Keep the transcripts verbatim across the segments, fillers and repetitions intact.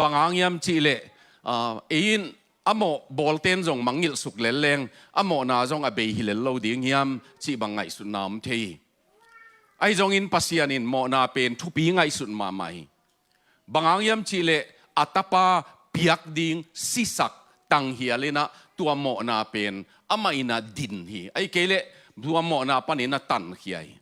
Bang hang hiam cihleh, ah, ei in a mawh bawlten zong mangngilh suk lel leng a mawhna zong a bei hi lel lo ding hiam cih bang ngaihsutna om thei hi. Ahi zongin Pasian in mawhna pen thupi ngaihsut mahmah hi. Bang hang hiam cihleh a tapa piak ding sisak tanghial in ah tua mawhna pen amah in ah din hi. Ahih kei leh tua mawhna panin a tankhia hi.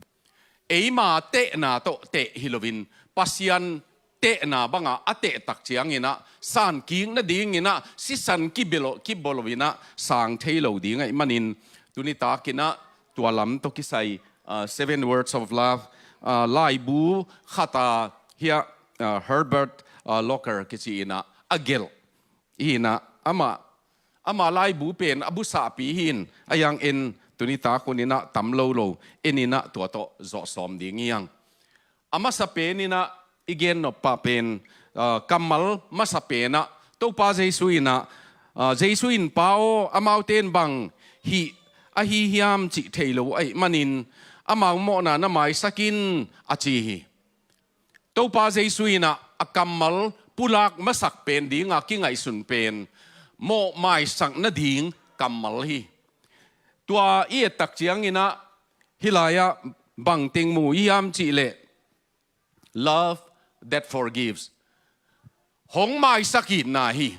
Eima tehna tawh teh hi loin Pasian tehna banga a tehtak ciangin ah sankik nadingin ah sisan kibawl, kibawl loin ah sang thei lo ding ahih manin tuni takin ah tua lam tawh kisai, ah, Seven Words of Love, ah, laibu khat a hiah, ah, Herbert, ah, Locker kici in ah a gelh hi in ah amah, amah laibu pen a busahpi hi in a hiang en tuni tak hun in ah tam lo lo en in ah tua tawh zawh sawm ding hi hang. A masa pen in ah i gen nop pah pen, ah, kammal masa pen ah Topa Jesu in ah, ah, Jesu in, "Pa aw, amaute in bang hih ahi hiam cih thei lo ahih manin amau mawhna na maisak in," a ci hi. Topa Jesu in ah a kammal pulak masak pen dinga kingaihsun pen mawh maisak nading kammal hi. Tua i ettak ciangin ah hih lai-ah bangteng mu i hiam cihleh, love that forgives. Hong maisak itna hi.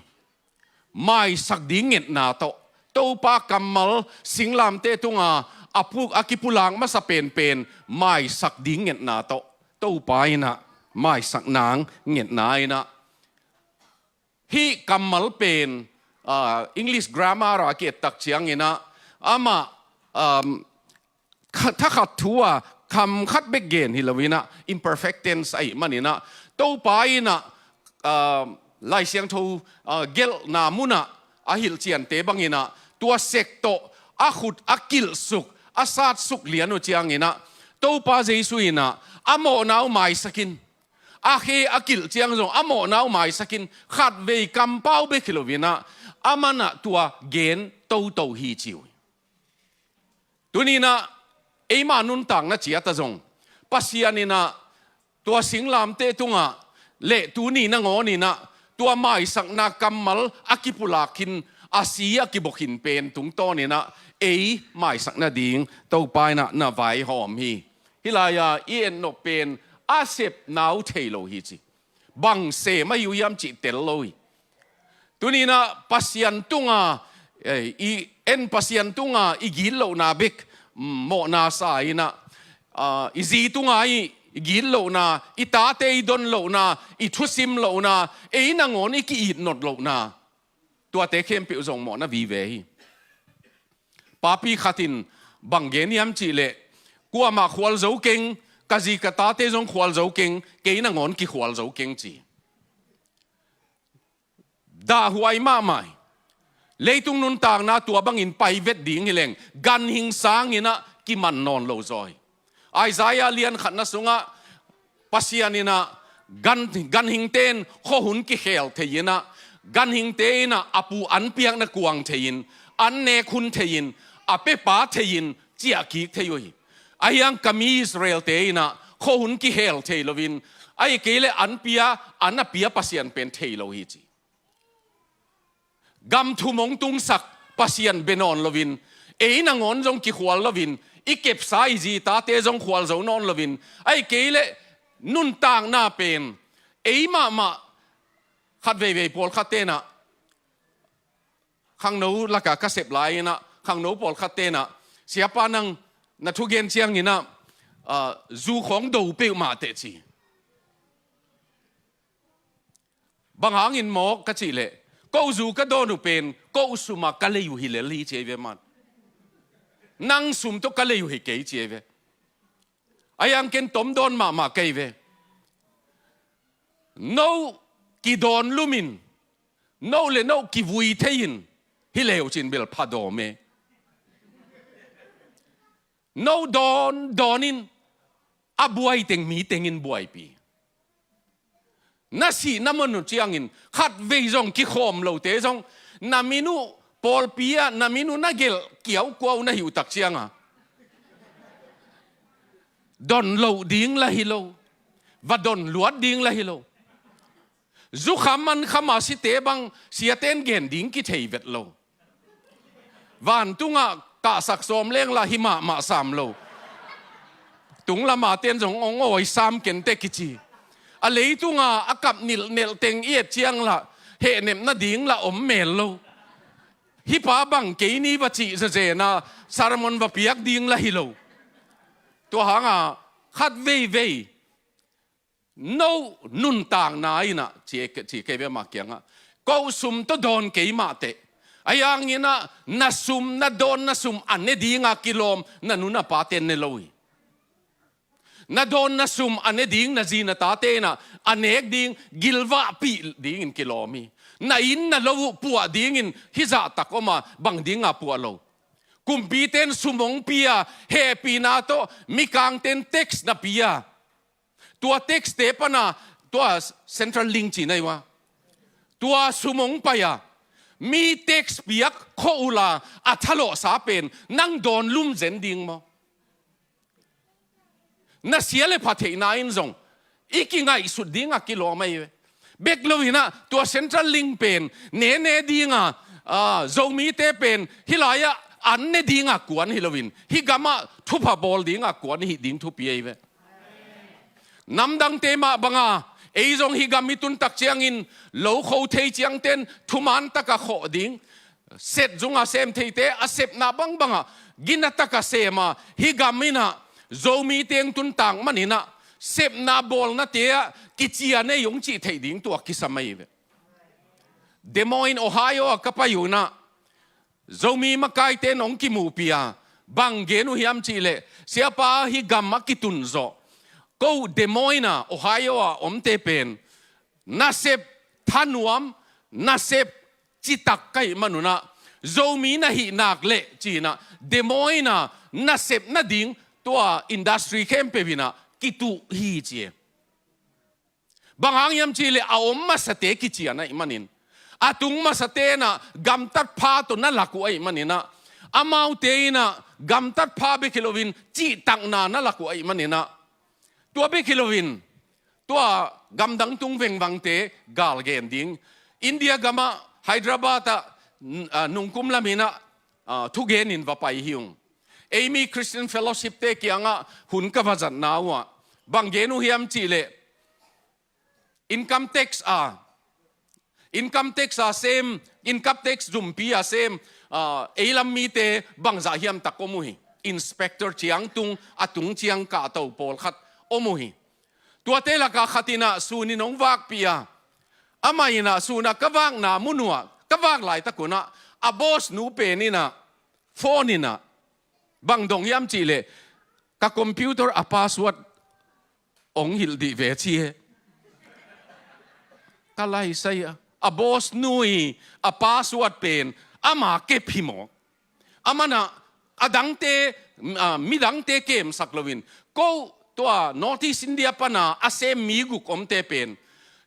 Maisak ding ngetna tawh, Topa kammal singlamteh tunga a pu-, a kipulak masa penpen maisak ding ngetna tawh Topa in ah maisak nang ngetna in ah hih kammal pen, ah, English grammar a ki-ettak ciangin ah amah, um, kha-, thakhat thu a kham khat bek gen hi loin ah imperfect tense ahih manin ah Topa in ah, ah, Lai Siangtho, ah, gelhna munah a hilhciante bangin ah tua sek tawh a khut a kilhsuk a satsuk lian uh ciangin ah Topa Jesu in ah a mawhna uh maisak in, a khe a kilh ciang zong a mawhna uh maisak in, khatvei kampau bek hi loin ah aman ah tua gen toto hi ci uh hi. Tuni in ah eima nuntakna ciat ah zong Pasian in ah tua singlamteh tungah le tuni nangawn in ah tua maisakna kammal a kipulak khin, a si a kibok khin pen tungtawn in ah ei maisak nading Topa in ah na vaihawm hi. Hih lai-a i et nop pen a sepna uh thei lo hi ci. Bang sem ahi uh hiam cih tel lo hi. Tuni in ah Pasian tunga, eh, i en Pasian tunga i gitlohna bek, mm, mawhna sa in ah, ah, i zi tunga i, i gitlohna, i tate i don lohna, i thusim lohna, ei nangawn i ki-it not lohna, tuate khempeuh zong mawhna vive hi. Papi khat in bang gen hiam cihleh, "Kuamah khual zo keng, ka zi ka tate zong khual zo keng, kei nangawn kikhual zo keng," ci. Dahhuai mahmah hi. Leitung nuntakna tua bangin pai vet ding hi leng ganhing sangin ah kiman nawn lo zaw hi. Isaiah lian khatna sungah Pasian in ah gan, ganhingte in khuahun kikhel thei in ah, ganhingte in ah a pu an piakna kuang thei in, an nek hun thei in, a pepa thei in ciah kik thei uh hi. Ahi hang ka mi Israel-te in ah khuahun kikhel thei loin, ahih kei leh an pia, an a pia Pasian pen thei lo hi ci. Gam thum hong tungsak Pasian bia nawn loin, ei nangawn zong kikhual loin, i kepsa i zi tate zong khual zo nawn loin, ahih kei leh nuntakna pen ei mahmah, khat veivei pawlkhatte in ah, khangno lakah ka sep lai in ah, khangno pawlkhatte in ah, "Siapa, nang na thugen ciangin ah, ah, zu khawng do peuhmah teh," ci. "Bang hangin maw?" ka cih leh, "Ko zu ka dawn uh pen ko sum ah ka lei uh hi lel hi," ci ahi ve, aman. "Nang sum tawh ka lei uh hi kei," ci ahi ve. Ahi hang ken tom dawn mahmah ka hi ve. No kidawn lumin, no le no kivui thei in, hi leu cin bel pha dawm e. No dawn dawn in, a buai teng mi tengin buaipi. Na sih na man uh ciangin khatvei zong kikhawm lote zong, na min uh pawlpi ah na min uh na gelh kiaukuau na hi uh tak cianga, don loh ding lah hi lo, va don luat ding lah hi lo. Zukham man kham a site bang siaten gen ding kithei vet lo. Vantungah kahsak sawm lengla hi mahmah sam lo. Tung lama ten zong ong awi sam kente kici. A leitunga a kap nilhnelh teng i et ciangla hehnepna dingla om mel lo. Hih pa bang kei ni va cih zazena sermon va piak dingla hi lo. Tua hanga khat veivei no nuntakna inah ci kei ve mah kiangah, ko sum tawh dawn kei mah teh. Ahi hanginah na sum, na dawn na sum a ne dinga kilawm na nu na pate ne lo hi. Na dawn na sum a ne ding na zi na tate inah a nek ding gilvahpih dingin kilawm hi. Na inn na lo uh puah dingin hih zahtak om a bang dinga puah lo. Kumpiten sum hong pia, hehpihna tawh mikangten tax na pia. Tua tax te pana tua central link ci na hi ua. Tua sum hong pai a mi tax piak khawh uhla a thalawhsa pen nang dawn lumzen ding maw? Na sia le pha theihna in zong i kingaihsut dingah kilawm ahi ve. Bek loinah tua central link pen nene dinga, ah, Zomite pen hih lai-ah an ne dinga kuan hi loin hih gamah thupha bawl dinga kuan hih ding thupi ahi ve. Namdangte mah banga ei zong hih gam i tuntak ciangin lo kho thei ciangten thuman taka khawh ding, set zunga sem theite a sepna bangbanga gina taka sema hih gam inah Zomi teng tuntak maninah sepna bawlnate ah kician ei hong cih theih ding tua kisam ahi ve. Des Moines, Ohio ah ka pai unah Zomi makaite nong kimuhpih a bang gen uh hiam cihleh, siapa hih gam a kitun zawh ko Des Moines ah, Ohio ah omte pen nasep thanuam, nasep citak ka hih manunah Zomi na hih nak leh cinah Des Moines ah nasep nading tua industry khempeuh inah kituh hi ci e. Bang hang hiam cihleh a om masate kician ahih manin, a tung masate inah gamtat pha tawh na lak uh ahih maninah, amaute inah gamtat pha bek hi loin cihtakna na lak uh ahih maninah, tua bek hi loin tua gamdang tung vengvangte gal gen ding. India gamah Hyderabad ah, n-, ah, nungkum laminah, ah, thugenin va pai hi ung. Ei mi Christian Fellowship te kiangah hun ka va zatna uhah bang gen uh hiam cihleh, income tax a, income tax a sem, income tax zumpi a sem, ah, ei lam mite bangzah hiam tak om uh hi. Inspector ciang tung, a tung ciang kahto pawlkhat om uh hi. Tuate laka khat inah sunin hong vakpih a, amah inah sunah ka vakna mun uhah ka vak laitak unah a boss nu pen inah phone inah bang dong hiam cihleh, ka computer a password hong hilh dih ve ci e. Ka laisai a, a boss nu i a password pen ama kep hi mawk. Amanah a dangte, ah, midangte kemsak loin ko tua North East India pana a sem mi guk omte pen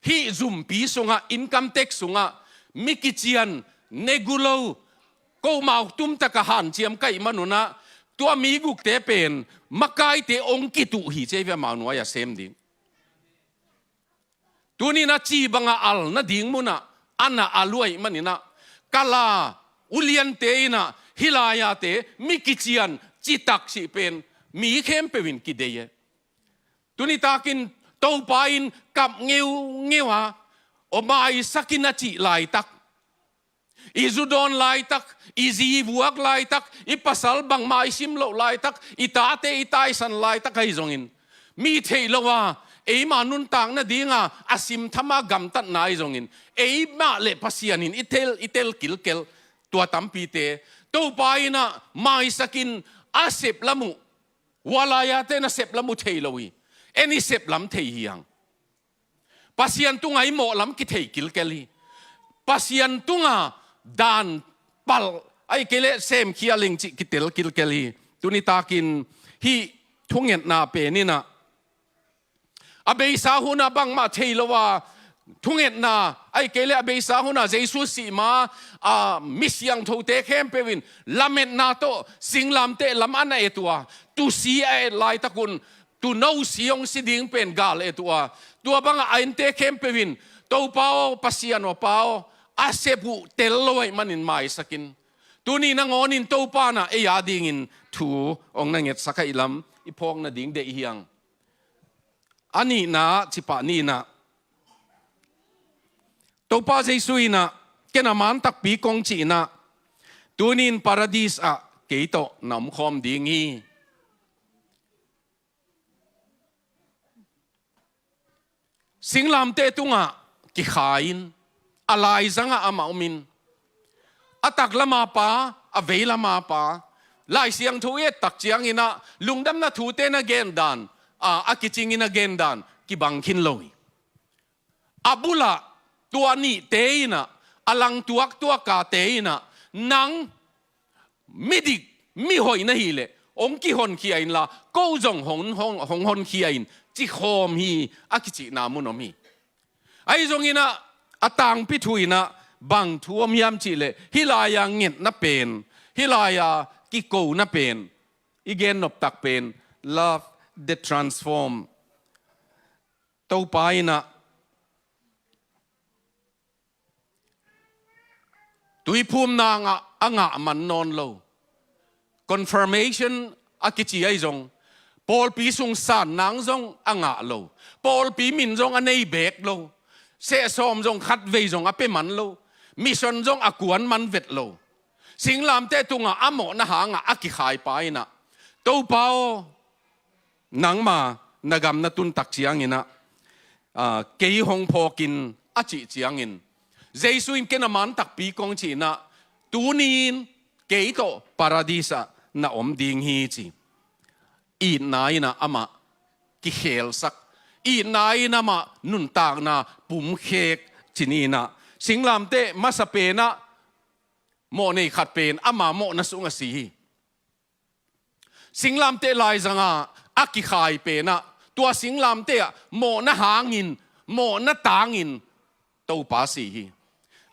hih zumpi sungah, income tax sungah mi kician, negulo, ko mau tumtaka hanciam ka hih manunah tua mi gukte pen makaite hong kituh hi ci e ve, amau nuai a sem ding. Tuninah ci banga al nading munah a na al uh ahih maninah, kala uliante inah hih lai-ate mi kician citak cih pen mi khempeuh in kidei e. Tunitakin Topa in kap ngeungeu a, aw maisakin a cih laitak, i zu dawn laitak, i zi i vuak laitak, i pasal bangmah i sim loh laitak, i tate i taisan laitak ahi zongin, mi theih lo a eima nuntak nadinga a simthama gamtatna ahi zongin, eimah le Pasian in i tel, i tel kilkel tua tampite Topa inah maisakin a sep lam uh, hua lai-ate na sep lam uh thei lo hi. En i sep lam thei hi hang. Pasian tunga i mawh lam kithei kilkel hi. Pasian tunga dan palh, ahih kei leh semkhia leng cih kitel kilkel hi. Tunitakin hih thungetna pen inah a beisa hunah bangmah thei lo a, thungetna, ahih kei leh a beisa hunah Jesu sih ma a mi siangthote khempeuh in lametna tawh singlamteh lam a na et uh a, tusi a et laitak un tuuno si hong si ding pen gal et uh a, tua bangah a ente khempeuh in Topa aw, Pasian aw, Pa aw, a sep uh tel lo ahih manin maisak in. Tuni nangawnin Topa in ei adingin thu hong na ngetsak ahih lam i phawk nading deih hi hang. A nihna, cipah nihna, Topa Jesu in, ken a man takpi kong cih in, tuni-in Paradis ah kei tawh na omkhawm ding hi. Singlamteh tungah kikhai-in, a laizangah amah omin, a taklam a Pa, a veilam a Pa, Lai Siangtho i et tak ciangin, lungdamna thute na gendan, a, a kicingin a gendan kibang khin lo hi. A bulah tua nihte in, a lang tuaktuak ate in, nang midik, mihoih na hih leh hong kihonkhia inla, ko zong hong, hong, hong honkhia in, cikhawm hi, a kicihna mun om hi. Ahi zongin, a tangpi thu in bang thu om hiam cih leh, hih lai-a ngetna pen, hih lai-a kikona pen, i gen noptak pen, love that transform. Topa in, tuiphumna ngah, a ngah man nawn lo. Confirmation a kici ahi zong, pawlpi sung san nang zong a ngah lo. Pawlpi min zong a nei beek lo. Sehsawm zong khatvei zong a pia man lo. Mission zong a kuan man vet lo. Singlamteh tungah a mawhna hangah a kikhai pa in, Topa aw, nangma na gam na tun tak ciangin, a, kei hong phawk in, a cih ciangin, Jesu in ken a man takpi kong cih in, tuni-in kei tawh Paradis ah na om ding hi, ci. Itna in amah kikhelsak, itna in amah nuntakna pumkhek, ci ni in, singlamteh masa pen ah mawhnei khat pen ama mawhna sungah si hi. Singlamteh laizangah a kikhai pen ah, tua singlamteh ah mawhna hangin, mawhna tangin Topa si hi.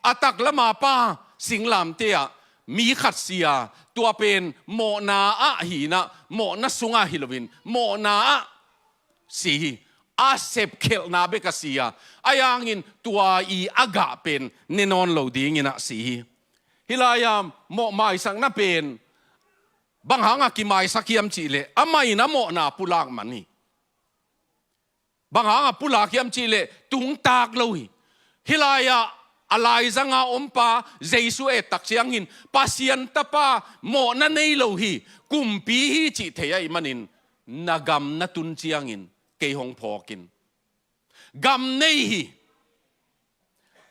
A taklam a Pa singlamteh ah mi khat si a, tua pen mawhna ah hi in, mawhna sungah hi loin, mawhna ah si hi. A sepkhelhna bek ah si a, ahi hangin tua i a gah pen ne nawn lo dingin ah si hi. Hih lai-a mawh maisakna pen bang hangah kimaisak hiam cih leh, amah in a mawhna pulak man hi. Bang hangah pulak hiam cih leh, tungtak lo hi. Hih lai-ah a laizanga om pa Jesu et tak ciangin, Pasian Tapa mawhna nei lo hi, kumpi hi cih thei ahih manin, na gam na tun ciangin kei hong phawk in. Gam nei hi.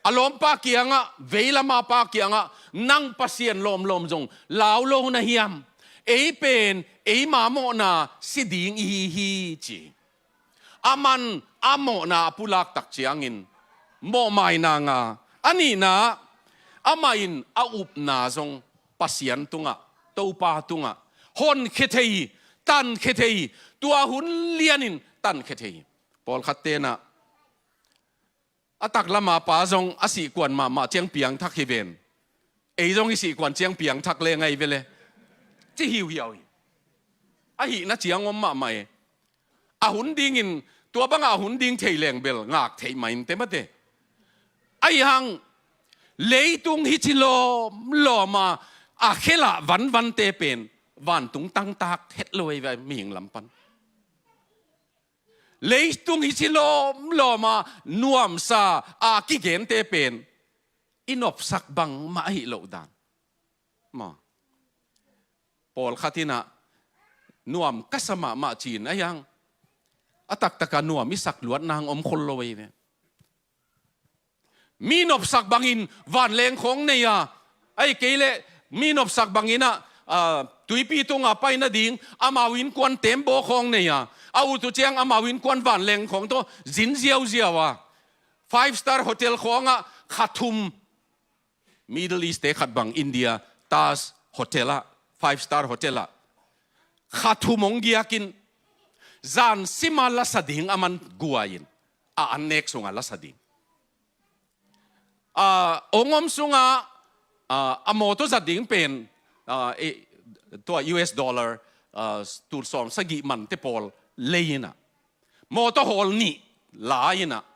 A lawmpa kiangah, veilam a Pa kiangah, nang Pasian lawmlawm zong lau lo na hiam? Ei pen eima mawhna si ding i hi hi, ci. Aman a mawhna a pulak tak ciangin mawhmaina ngah. A nihna, amah in a upna zong Pasian tungah, Topa tungah honkhia thei hi, tankhia thei hi. Tua hun lianin tankhia thei hi. Pawlkhat ten ah, a taklam a Pa zong a sihkuan mahmah ciang piangthak hi ven, ei zong i sihkuan ciang piangthak le ngai ve le, ci hiuhiau hi. A hihna ciang om mahmah e. A hun dingin, tua bangah a hun ding thei leng bel ngak theih mah inteh mate. Ahi hang, leitung hici lawmlawm a, a khel ah vanvante pen vantung tangtak het lo ei ve, mihing lam pan. Leitung hici lawmlawm a nuamsa a kigente pen i nopsak bangmah ahi loh dan. Maw. Pawlkhat in ah nuam ka sa mahmah ci-in, ahi hang, a taktak a nuam i sak luat nang om khol lo ei ve. Mi nopsak bangin vanleng khawng nei a, ahih kei leh mi nopsak bangin ah, ah, tuipi tunga pai nading amau innkuan tembaw khawng nei a, a ut uh ciang amau innkuan vanleng khawng tawh zin ziauziau a, five star hotel khawngah kha thum, Middle East te khat bang India, Taj Hotel ah, five star hotel ah kha thum hong giakin, zan sima lasa ding aman guai-in, a annek sungah lasa ding. A, hong om sungah, a, a mawtaw zat ding pen, a, e, tua U S dollar, a, tul sawm sagih mante pawl lei in ah, mawtaw hawl nih la in ah,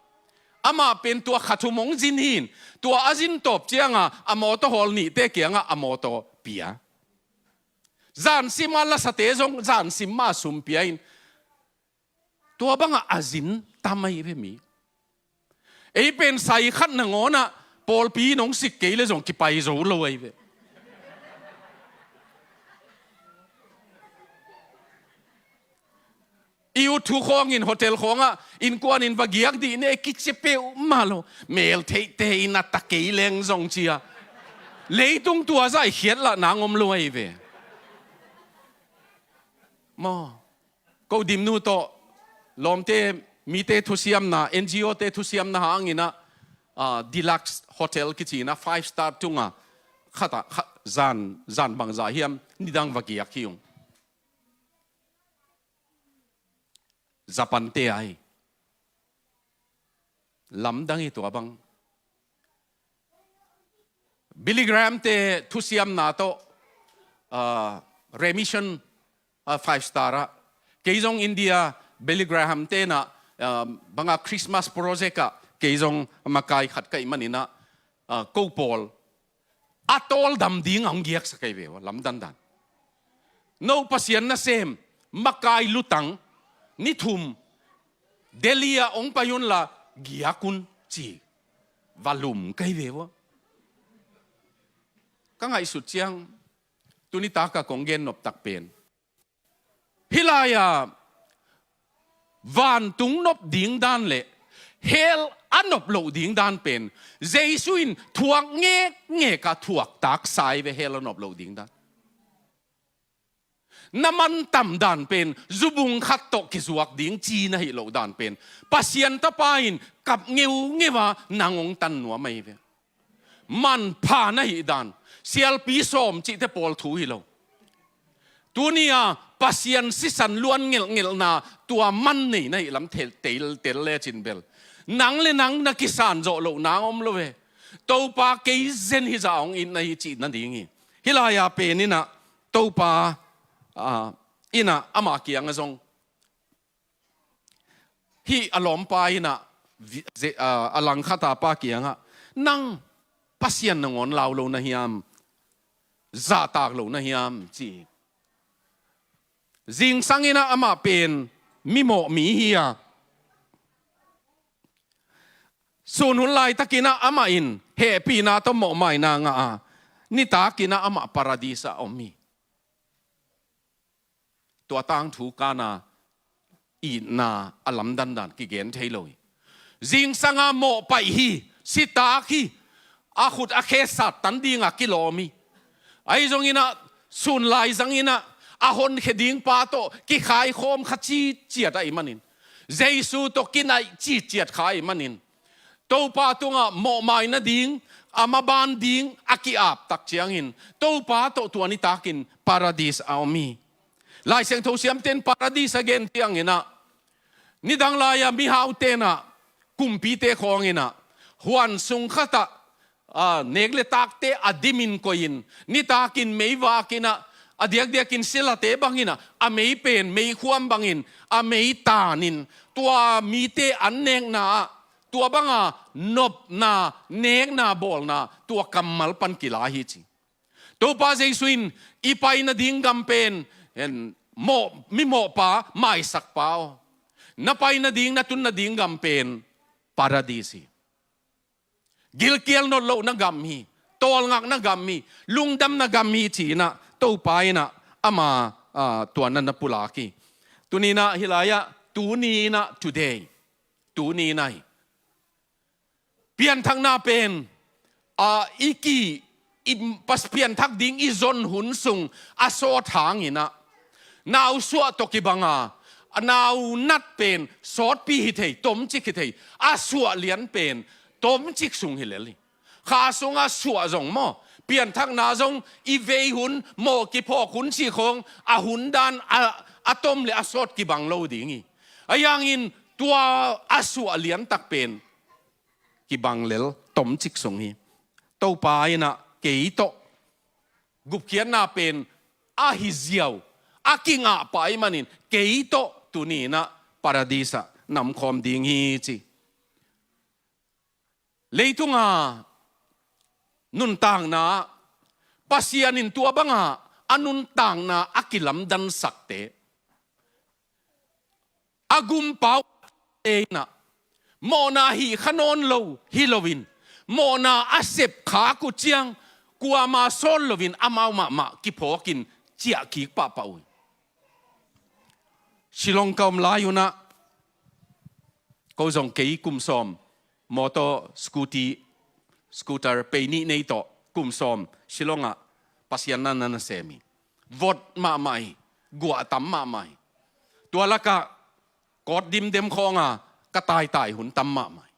Amah pen tua kha thum hong zin hi in, tua a zin tawp cianga a mawtaw hawl nihte kiangah a mawtaw pia. Zansim a lasate zong zansim mah sum pia in, tua bangah a zin tam ahi ve mi. Ei pen sai khat nangawnah pawlpi in hong sik kei le zong kipai zo lo ahi ve. I ut thu khawngin hotel khawngah innkuanin va giak dih ne kici peuhmah lo. Mel theihte in a ta kei leng zong cia. Leitung tua zah i khiat lah nang om lo ahi ve. Maw. Ko dimnu tawh lawmte, mite thusiamna, N G O te thusiamna hanginah, ah, deluxe hotel kicinah five star tunga khatah kha, zan, zan bangzah hiam nidang va giak hi ung. Japan te ahi. Lamdang hi tua bang. Billy Graham te thusiamna tawh, ah, remission, ah, five star ah. Kei zong India Billy Graham tenah, ah, banga Christmas project ah kei zong makai khat ka hih maninah, ah, ko pawl a tawldam ding a hong giaksak ahi ve ua, lamdandan. No Pasian nasem, makai lutang, ni thum, Delhi ah hong pai unla giak un ci. Va lum ka hi ve ua. Ka ngaihsut ciang, tuni taka kong gen noptak pen, hih lai-a vantung nop ding dan le hell a nop loh ding dan pen Jesu in thuak ngekngek a thuaktak sa hi ve, hell a nop loh ding dan. Na mantam dan pen zubung khat tawh kizuak ding ci na hih loh dan pen Pasian Tapa in kap ngeungeu a nang hong tan nuam ahi ve. Manpha na hih dan, sialpi sawm cihte pawl thu hi lo. Tuni-a Pasian sisan luan ngelhngelhna tua man nei na hih lam tel, tel, tel lecin bel nang le nang na kisan zawh loh nang om lo ve. Topa kei zen hi zah hong it na hi cih na ding hi. Hih lai-a pen innah Topa, ah, innah ama kiangah zong hih a lawmpa innah vi-, ze-, ah, a langkhata pa kiangah, nang Pasian nangawn lau lo na hiam, zahtak lo na hiam ci. Zingsang innah amah pen mimawh mi hi a, sun hun laitakinah amah in hehpihna tawh mawhmaina ngah a, nitakinah amah paradis ah om hi. Tua tangthu kana itna a lamdandan kigen thei lo hi. Zingsanga mawhpaih hi, sitak hi, a khut a khe sattan dinga kilawm hi. Ahi zonginah sun laizanginah a honkhia ding pa tawh kikhaikhawm kha citciat ahih manin, Jesu tawh kinaih citciat kha ahih manin, Topa tungah mawhmai nading, a maban ding a ki-ap tak ciangin Topa tawh tua nitakin paradis a om hi. Lai Siangtho siamten paradis a gen cianginah nidang lai-a mihau tenah kumpite khawnginah huan sung khatah, ah, nek le takte a dimin koihin nitakin meivakinah a diakdiakin silate banginah a mei pen meikhuam bangin a mei tanin tua mite an nekna ah tua banga nopna, nekna, bawlna tua kammal pan kila hi ci. Topa Jesu in i pai nading gam pen, en, mawh, mimawhpa, maisakpa aw. Na pai nading, na tun nading gam pen paradis hi. Gilkial not lohna gam hi, tawlngakna gam hi, lungdamna gam hi ci-inah Topa innah ama, ah, tua na na pulak hi. Tuninah hih lai-ah, tuni innah, today, tuni innah hi. Pianthakna pen, ah, i ki, i pas pianthak ding i zon hun sung a sawt hanginah nausuah tawh kibanga, a naunat pen sawtpi hi thei, tomcik hi thei, a suah lian pen tomcik sung hi lel hi. Kha sungah suah zong maw, pianthakna zong i vei hun, mawh kiphawk hun cih khawng a hun dan a, a tom le a sawt kibang lo ding hi. Ahi hangin tua a suah liantak pen kibang lel, tomcik sung hi. Topa innah kei tawh gupkhiatna pen a hi ziau, a kingah pah ahih manin kei tawh tuni innah paradis ah na omkhawm ding hi ci. Leitunga nuntakna, Pasian in tua banga a nuntakna a kilamdansakte, a gumpau te inah, mawhna hih kha nawn lo hi loin, mawhna a sep khak uh ciang, kuama sawl loin amau mahmah kiphawkin ciah kik pahpah uh hi. Shillong ka om lai unah, ko zong kei kum sawm, mawtaw, scooty, scooter pei nih nei tawh kum sawm Shillong ah Pasian na na sem hi. Vot mahmah hi, guah tam mahmah hi. Tua lakah kawt dimdem khawnga ka taitai hun tam mahmah hi.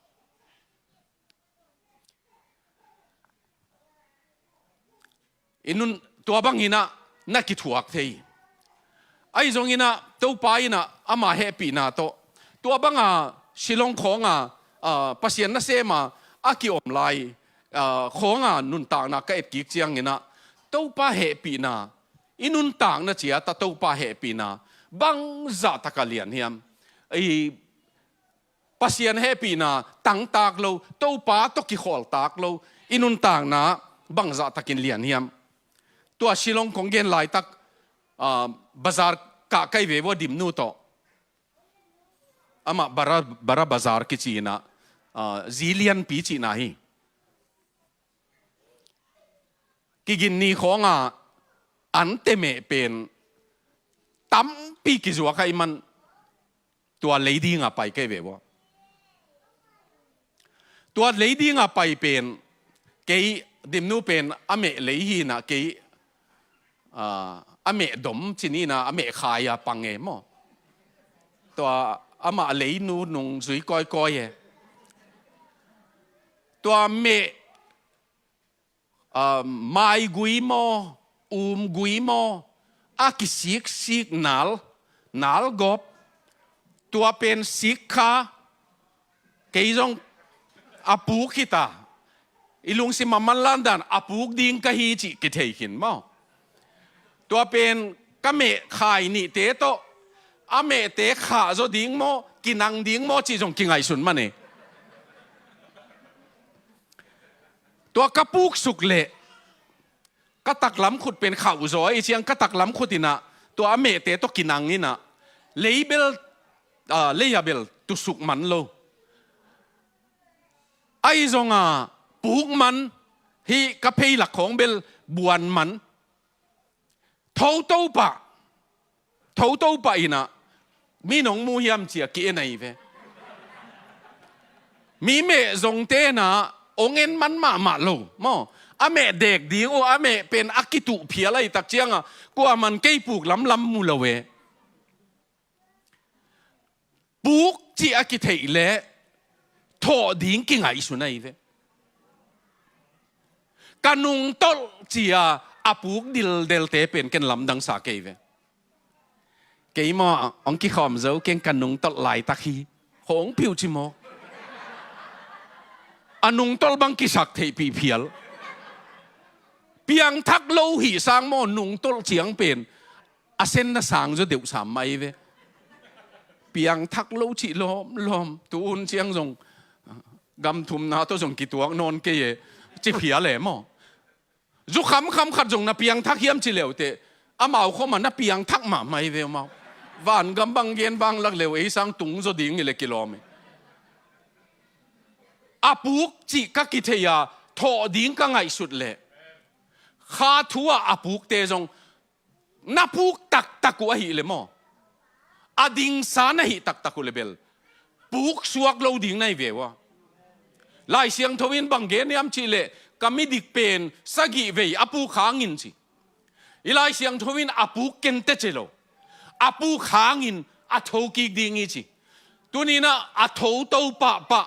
I nun tua bang inah na kithuak thei. Ahi zong inah Topa inah ama hehpihna tawh tua banga Shillong khawnga, ah, Pasian nasema a kiom lai, ah, khawnga nuntakna ka etkik ciang inah Topa hehpihna, i nuntakna ciat a Topa hehpihna bangzah taka lian hiam? I Pasian hehpihna tangtak lo, Topa tawh kikhawltak lo i nuntakna bangzah takin lian hiam? Tua Shillong kong gen laitak, ah, bazar kah kai ve vua Dimnu tawh. Amah Bara, Bara Bazar kici inah, ah, zi lianpi cihna hi. Kiginni khawnga an temeh pen tampi kizuak ahih man tua lei dinga pai kei ve vua. Tua lei dinga pai pen kei Dimnu pen a meh lei hi inah kei, ah, a meh dom cih ni inah a meh khai a pang e maw. Tua amah leinu nung zui kawikawi e. Tua meh, ah, maigui maw, umgui maw, a kisiksik nal, nal gawp. Tua pen sik kha, kei zong a puk hita. I lungsim a manlan dan a puk ding ka hi cih kithei khin maw. Tua pen ka meh khai nihte tawh a mehte khah zaw ding maw, kinang ding maw cih zong kingaihsun man e. Tua ka puksuk leh ka taklam khut pen khauh zaw ahih ciang ka taklam khut inah tua a mehte tawh kinang inah lei bel, ah, lei a bel tusuk man lo. Ahi zonga puk man, hih ka phei lak khawng bel buan man. Tho to pah, tho to pah inah mi nong mu hiam ci-a ki-en ahi ve. Mi meh zongte inah ong en man mahmah lo maw. A meh dek ding uh, a meh pen a kituh phial ahih tak cianga kuaman kei puk lamlam mu lo e. Puk cih a kitheih leh thawh ding kingaihsun ahi ve. Ka nungtolh ci-a a puk dildelte pen ken lamdangsa kei ve. Kei maw, hong kikhawm zo keng, ka nungtolh laitak hi. Hong piuh ci maw. A nungtolh bang kisak theihpih phial. Piangthak lo hih sang maw, nungtolh ciang pen a sen na sang zaw deuh sam mah ahi ve. Piangthak lo cih lawmlawm, tu hun ciang zong gam thumna tawh zong kituak nawn kei e, ci phial e maw. Zu khamkham khat zong na piangthak hiam ci leuteh, amau khawma na piangthak mahmah ahi ve amau. Vangam bang gen vanglak leu ei sang tung zaw ding hi leh kilawm e. A puk cih ka kithei a, thawh ding ka ngaihsut leh, kha thu ah a pukte zong na puk taktak uh ahih leh maw, a dingsa na hih taktak uh leh bel puk suak lo ding na hi ve uh a. Lai Siangtho in bang gen hiam cih leh, ka midik pen sagih vei a puk hangin ci. I Lai Siangtho in a puk kei teh ci lo, a puk hangin a tho kik ding hi ci. Tuni-in ah a tho to pahpah,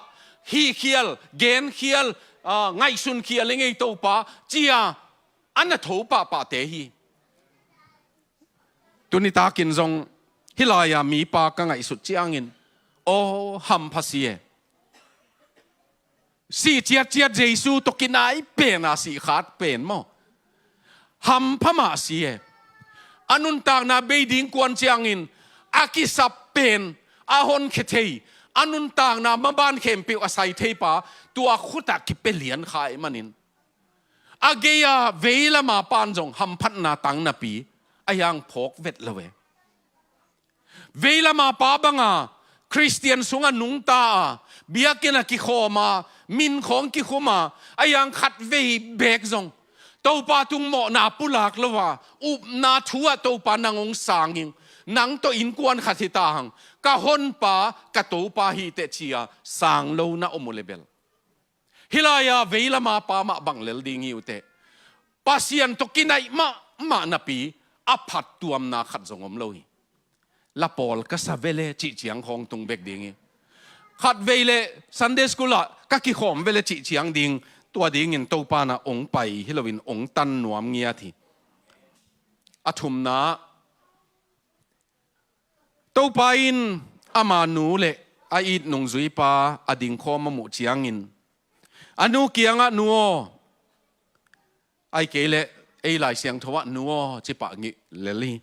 hih khial, gen khial, ah, ngaihsun khial i ngei Topa ci-a a na tho pahpahte hi. Tuni takin zong hih lai-a mipa ka ngaihsut ciangin, aw, hampha si e. Sih ciatciat Jesu tawh kinai pen a sih khat pen maw, hampha mah si e. A nuntakna bei ding kuan ciangin a kisap pen, a honkhia thei, a nuntakna maban khempeuh a sai theipa, tua khutah kipia lian kha ahih manin, a gei-a veilama pan zong hamphatna tang napi a hiang phawk vet lo e. Veilama pa banga Khristian sungah nungta a, biakinn a kikhawm a, min khawng kikhum a, a hiang khat vei beek zong Topa tung mawhna pulak lo a, upna thu ah Topa nang hong sang ing, nang tawh innkuan khat hi ta hang, ka honpa, ka Topa hi teh ci-a sang lo na om uh le bel, hih lai-a veilama pa mah bang lel ding hi uh teh, Pasian tawh kinaih mahmah napi a phattuamna khat zong om lo hi. La pawl ka sa vele cih ciang khawng tung bek ding hi. Khat vei le Sunday school ah ka kikhawm vele cih ciang ding, tua dingin Topa na hong pai hi loin hong tan nuam ngiat hi. A thumna, Topa in ama nu le a it nungzuipa a dingkhawm a muh ciangin, a nu kiangah, "Nu aw," ahih kei leh ei Lai Siangtho ah, "Nu aw," ci pah ngih lel hi.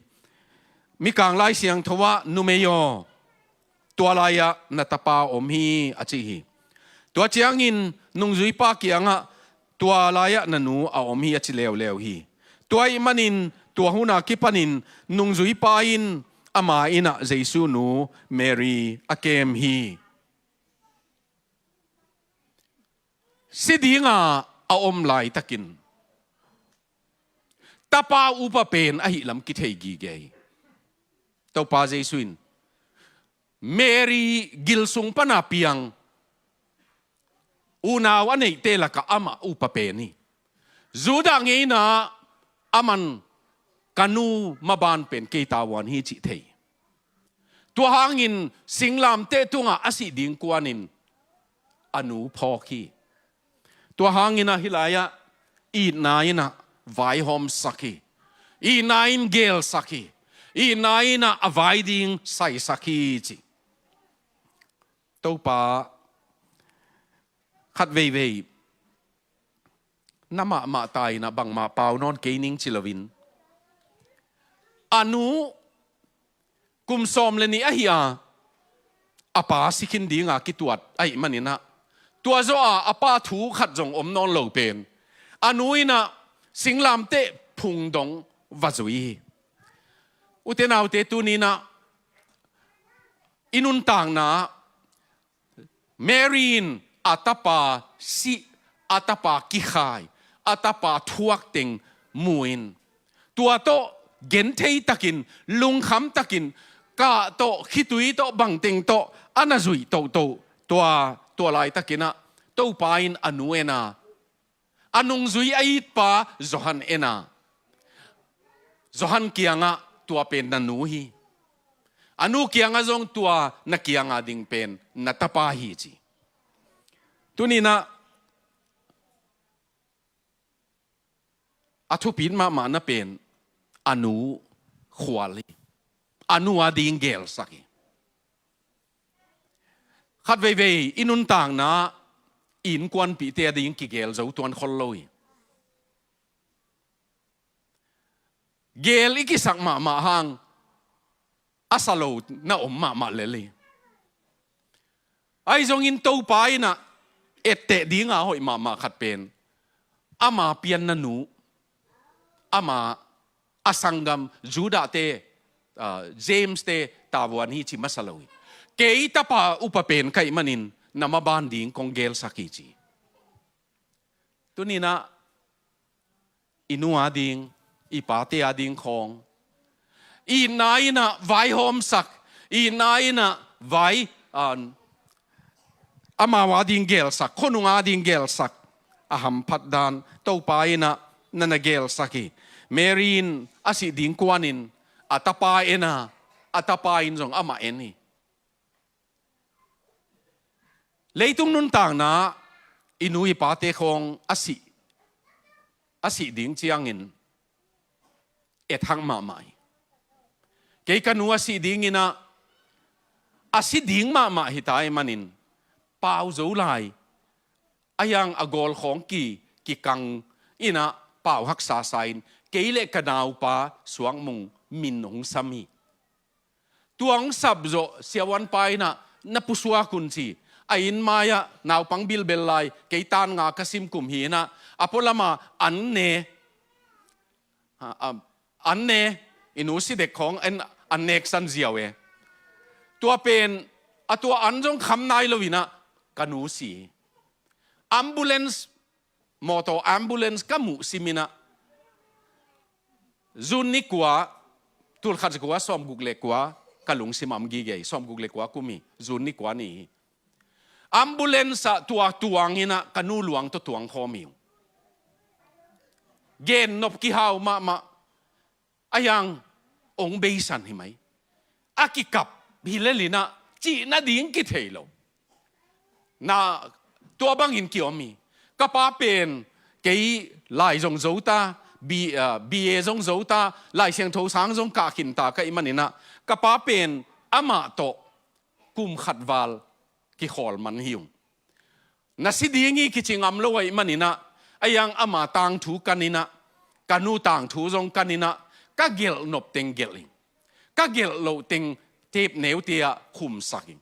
Mikang Lai Siangtho ah, "Numei aw, tua lai-ah na tapa om hi," a ci hi. Tua ciangin nungzuipa kiangah, "Tua lai-ah na nu a om hi," a ci leuleu hi. Tua ahih manin tua hun a kipanin nungzuipa in ama inn ah Jesu nu Mary a kem hi. Si dinga a om laitakin tapa upa pen ahih lam kithei gige hi. Topa Jesu in Mary gilsung pana piang unau a neihte lakah amah upa pen hi. Judah ngeina aman, "Ka nu maban pen kei tavuan hi," cih thei. Tua hangin singlamteh tungah a sih ding kuanin a nu phawk hi. Tua hangin ah hih lai-ah itna in ah vaihawmsak hi. Itna in gelsak hi. Itna in ah a vai ding saisak hi ci. Topa khat veivei na mahmah ta in ah bangmah pau nawn kei ning ci loin, a nu kum sawm le nih ahi a, a pa si khin dinga kituat ahih manin ah, tua zawh a a pa thu khat zong om nawn lo pen, a nu in ah singlamteh phung dong va zui hi. Ute naute, tuni-in ah i nuntakna Mary in a tapa sih, a tapa kikhai, a tapa thuak teng mu-in, tua tawh genthei takin, lungkham takin, kah tawh, khitui tawh, bangteng tawh a na zuih toto, tua, tua laitakin ah Topa in a nu en a, a nungzui a itpa Johan en a, Johan kiangah, "Tua pen na nu hi. A nu kiangah zong, 'Tua na kianga ding pen na tapa hi,' ci." Tuni-in ah a thupit mahmahna pen a nu khual hi. A nu a ding gelsak hi. Khat veivei i nuntakna innkuanpihte a ding kigel zo tuan khol lo hi. Gel i kisak mahmah hang a sa lo na om mahmah lel hi. Ahi zongin Topa in ah etteh dinga hoih mahmah khat pen ama pianna nu, ama a sanggam Judah-te, ah, James-te tavuan hi ci masa lo hi. "Kei tapa upa pen ka hih manin na maban ding kong gelsak hi," ci. Tuni-in ah i nu a ding, i pate a ding khawng, itna in ah vaihawmsak, itna in ah vai, ah, amau a ding gelsak, khuanung a ding gelsak, a hamphat dan Topa in ah na na gelsak hi. Mary in a sih ding kuanin a tapa en a, a tapa in zong amah en hi. Leitung nuntakna i nu i pate khawng a sih, a sih ding ciangin et hak mahmah hi. Kei ka nu a sih dingin ah, a si ding mahmah hi ta ahih manin pau zo lai, a hiang a gawl khawng ki, kikang in ah pau haksa sa-in kei le ka naupa suakmung min hong sam hi. Tua hong sap zawh siavuanpa in ah na pusuak un ci. A inn mai-ah naupang bilbel lai, kei tan nga ka sim kum hi inah, a pualama an ne, a, a, an ne, i nu si dek khawng an, an neksan ziau e. Tua pen, a tua an zong kham nai lo inah, ka nu si. Ambulance, mawtaw ambulance ka muh sim inah, June ni kua, tulkhat za kua, sawmguk le kua, ka lungsim a om gige hi, sawmguk le kua kum hi, June ni kua ni hi. Ambulance ah tua tuang inah ka nu luang tawh tuang khawm hi ung. Gen nop kihau mahmah, a hiang ong beisan hi mai. A kikap hi lel inah, cih nading kithei lo. Na, tua bangin kiom hi. Ka pa pen, kei lai zong zo ta, B, ah, B A zong zo ta, Lai Siangtho sang zong kah khin ta ka hih man inah, ka pa pen amah tawh kum khat val kikhawl man hi ung. Na si ding hi kici ngam lo ahih man inah, a hiang ama tangthu kan inah, ka nu tangthu zong kan inah, ka gelh nop teng gelh hi. Ka gelh loh teng tep neute ah khumsak hi.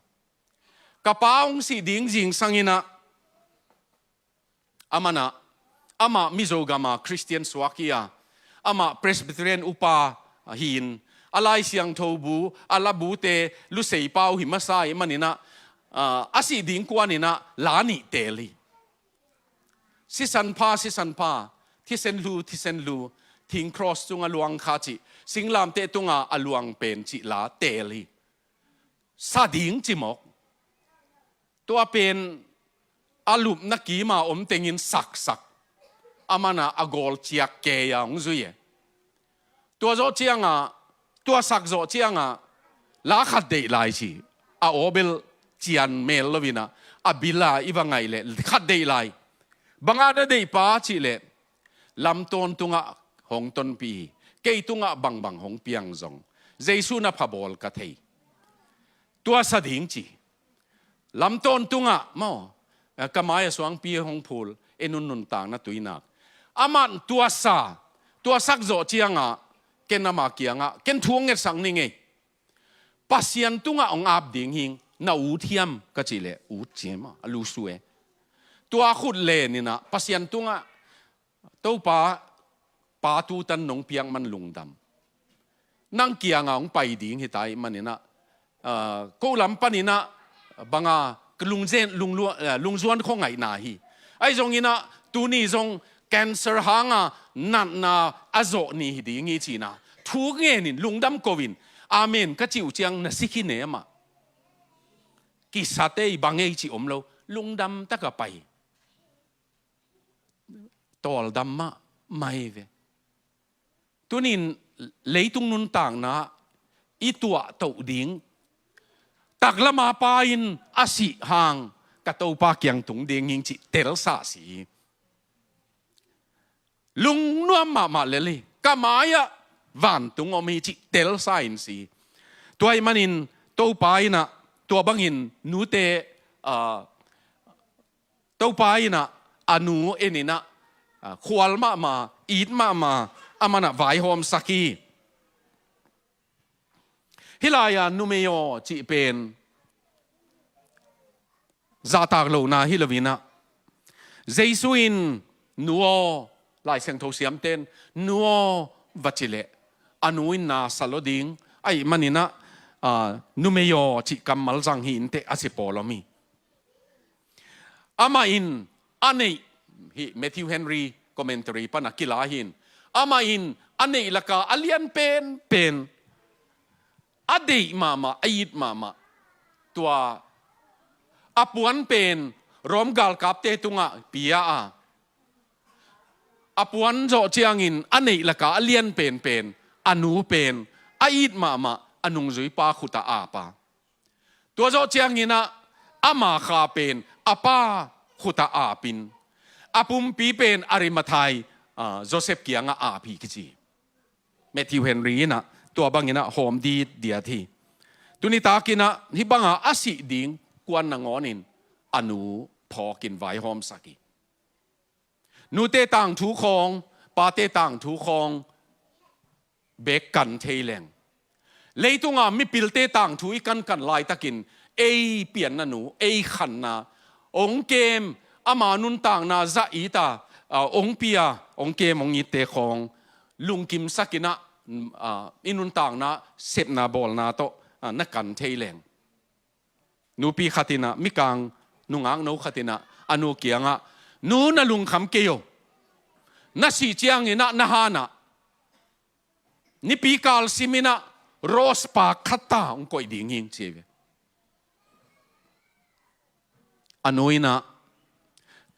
Ka pa hong sih ding zingsang inah, a man ah, amah Mizo gam a Khristian suak hi a, amah Presbyterian upa hi in, a Lai Siangtho bu, a labute lusei pau hi masa ahih man inah, ah, a sih ding kuan inah la nih teel hi. Sisan pha, sisan pha, thisen hlu, thisen hlu, thing cross tungah luang kha cih, singlamteh tungah a luang pen cih la teel hi. Sa ding ci mawk. Tua pen a lupna kim a om tengin saksak, a man ah a gawl ciak kei a hong zui e. Tua zawh ciangah, tua sak zawh ciangah, la khat deih lai ci. A aw bel cian mel lo inah, a bil a i va ngaih leh khat deih lai. Bang a na deih pa cih leh, lam tawntungah hong tonpih hi. Kei tungah bangbang hong piang zong, Jesu na pha bawl ka thei. Tua sa ding ci. Lam tawntungah maw, eh, ka mai-ah suangpi hong phul, en un nuntakna tuinak. Aman tua sa, tua sak zawh ciangah, ken ama kiangah, ken thu hong ngetsak ning ei. Pasian tungah hong ap ding hi ing, na ut hiam ka cih leh, ut ci mah, a lusu e. Tua khut len inah, Pasian tungah, Topa, pa tutan nong piak man lungdam. Nang kiangah hong pai ding hi ta ahih man inah, ah, ko lam pan inah bang a lungzen, lungluan, ah, lungzuan khua ngaihna hi. Ahi zong inah tuni zong cancer hang a natna a zawh ni hi ding hi ci inah, thu ngen in, lungdam ko in, amen ka cih uh ciang na si khin e amah. Kisat ei, bang ei cih om lo, lungdam tak a pai. Tawldam mahmah hi ve. Tuni-in leitung nuntakna i tuahtoh ding, taklam a Pa in a sih hang ka Topa kiang tung ding hi ing cih telsa si hi. Lungnuam mahmah lel hi. Ka mai-ah vantung om hi cih telsa in si hi. Tua ahih manin Topa inah, tua bangin nute, ah, Topa inah a nu en inah, ah, khual mahmah, it mahmah, a man ah vaihawmsak hi. Hih lai-a numei aw cih pen zahtak lohna hi lo inah, Jesu in nu aw, Lai Siangtho siamten nu aw va cih leh, a nu in na sa lo ding ahih man inah, ah, numei aw cih kammal zang hi inteh a ci pawl om hi. Amah in a neih, hih Matthew Henry commentary pan a kila hi in, amah in a neih laka a lian penpen, a deih mahmah, a it mahmah, tua a puan pen Rom galkapte tungah pia a, a puan zawh ciangin a neih laka a lian penpen, a nu pen, a it mahmah, a nungzuipa khutah ap a. Tua zawh ciangin ah ama kha pen a pa khutah ap in, a pumpi pen Arimathai, ah, Joseph kiangah ap hi kici. Matthew Henry in ah tua bangin ah hawm ditdiat hi. Tuni takin ah hih banga a sih ding kuan nangawnin a nu phawkin vaihawmsak hi. Nute tangthu khawng, pate tangthu khawng bek kan thei leng, leitunga mipilte tangthu i kankan laitakin ei pianna nu, ei khanna, hong kem, ama nuntakna zah it a, a, hong pia, hong kem, hong itte khawng, lungkimsak in ah, a, i nuntakna, sepna bawlna tawh, a, na kan thei leng. Nupi khat in ah, mikang nungakno khat in ah, a nu kiangah, "Nu, na lungkham kei o. Na sih ciangin ah, na han ah, nipi kal sim in ah, rose pak khat ta hong koih ding hi," ci hi ve. A nu in ah,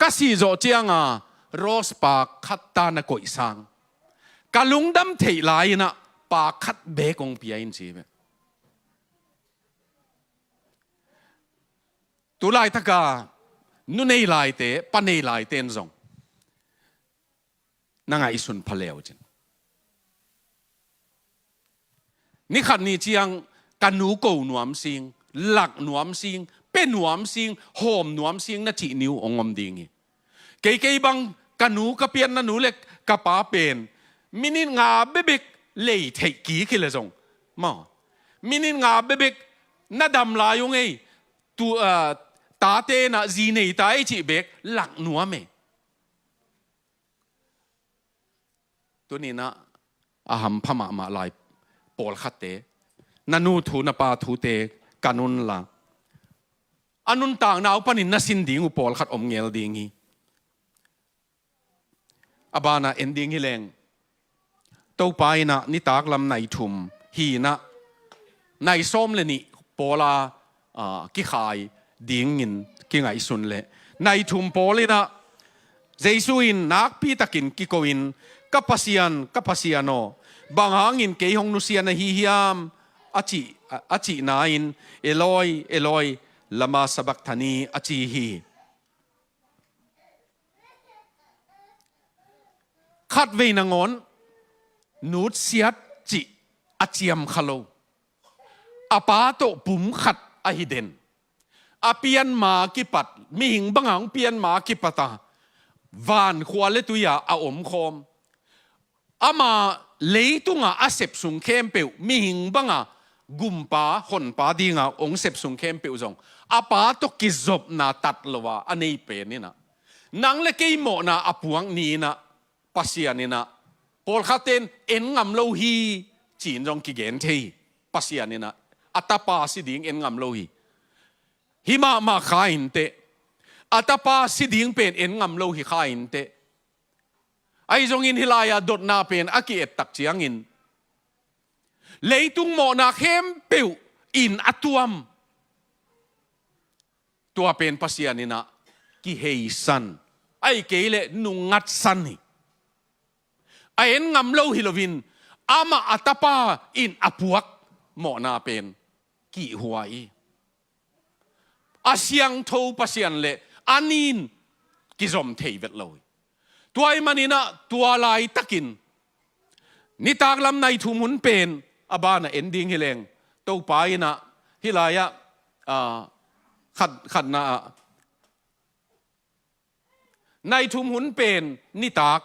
"Ka sih zawh ciang a, rose pak khat ta na koih sang, ka lungdam theih lai in ah, pak khat bek hong pia in," ci hi ve. Tu laitak a, nu nei laite, pa nei laite in zong, na ngaihsun pha le uh cin. Ni khat ni ciang, ka nu ko nuam sing, lak nuam sing, pe nuam sing, hawm nuam sing, na cih ni uh hong om ding hi. Kei, kei bang, ka nu, ka pianna nu le ka pa pen, minit nga bebek lei theih kik hi le zong, maw, minit nga bebek na dam lai ung ei, tu, ah, tate in ah zi nei ta ei cih bek lak nuam e. Tuni in ah, a hampha mahmah lai pawlkhatte, na nu thu, na pa thute kan unla, a nuntakna uh panin na sin ding uh pawlkhat om ngel ding hi. A ban ah en ding hi leng, Topa in ah nitak lam nai thum hi in ah, nai sawm le nih pawl a, a, kikhai dingin kingaihsun leh, nai thum pawl in ah, Jesu in nakpi takin kiko in, "Ka Pasian, ka Pasian aw, bang hangin kei hong nusia na hi hiam?" a cih, a, a cihna in, "Eloi, Eloi, lama sabakthani?" a ci hi. Khatvei nangawn nutsiat cih a ciam kha lo. A pa tawh pum khat ahi den. A pianma kipat, mihing banga hong pianma kipat a, vankhua le tui-a a omkhawm. Ama leitungah a sep sung khempeuh, mihing banga gumpa, honpa dinga hong sep sung khempeuh zong, a pa tawh kizopna tat lo a, a nei pen in ah, nang le kei mawhna a puak ni in ah, Pasian in ah, pawlkhatte in en ngam lo hi, ci-in zong kigen thei hi. Pasian in ah, a tapa si ding en ngam lo hi. Hi mahmah kha inteh. A tapa si ding pen en ngam lo hi kha inteh. Ahi zongin hih lai-ah dotna pen a ki-et tak ciangin, leitung mawhna khempeuh in a tuam, tua pen Pasian in ah kiheisan, ahih kei leh nungngatsan hi. A en ngam lo hi loin, amah a tapa in a puak mawhna pen kihhuai hi. A siangtho Pasian le a ni in kizom thei vet lo hi. Tua ahih manin ah, tua laitakin, nitak lam nai thum hun pen, a ban ah en ding hi leng, Topa in ah, hih lai-ah, ah, khat, khatna ah, nai thum hun pen nitak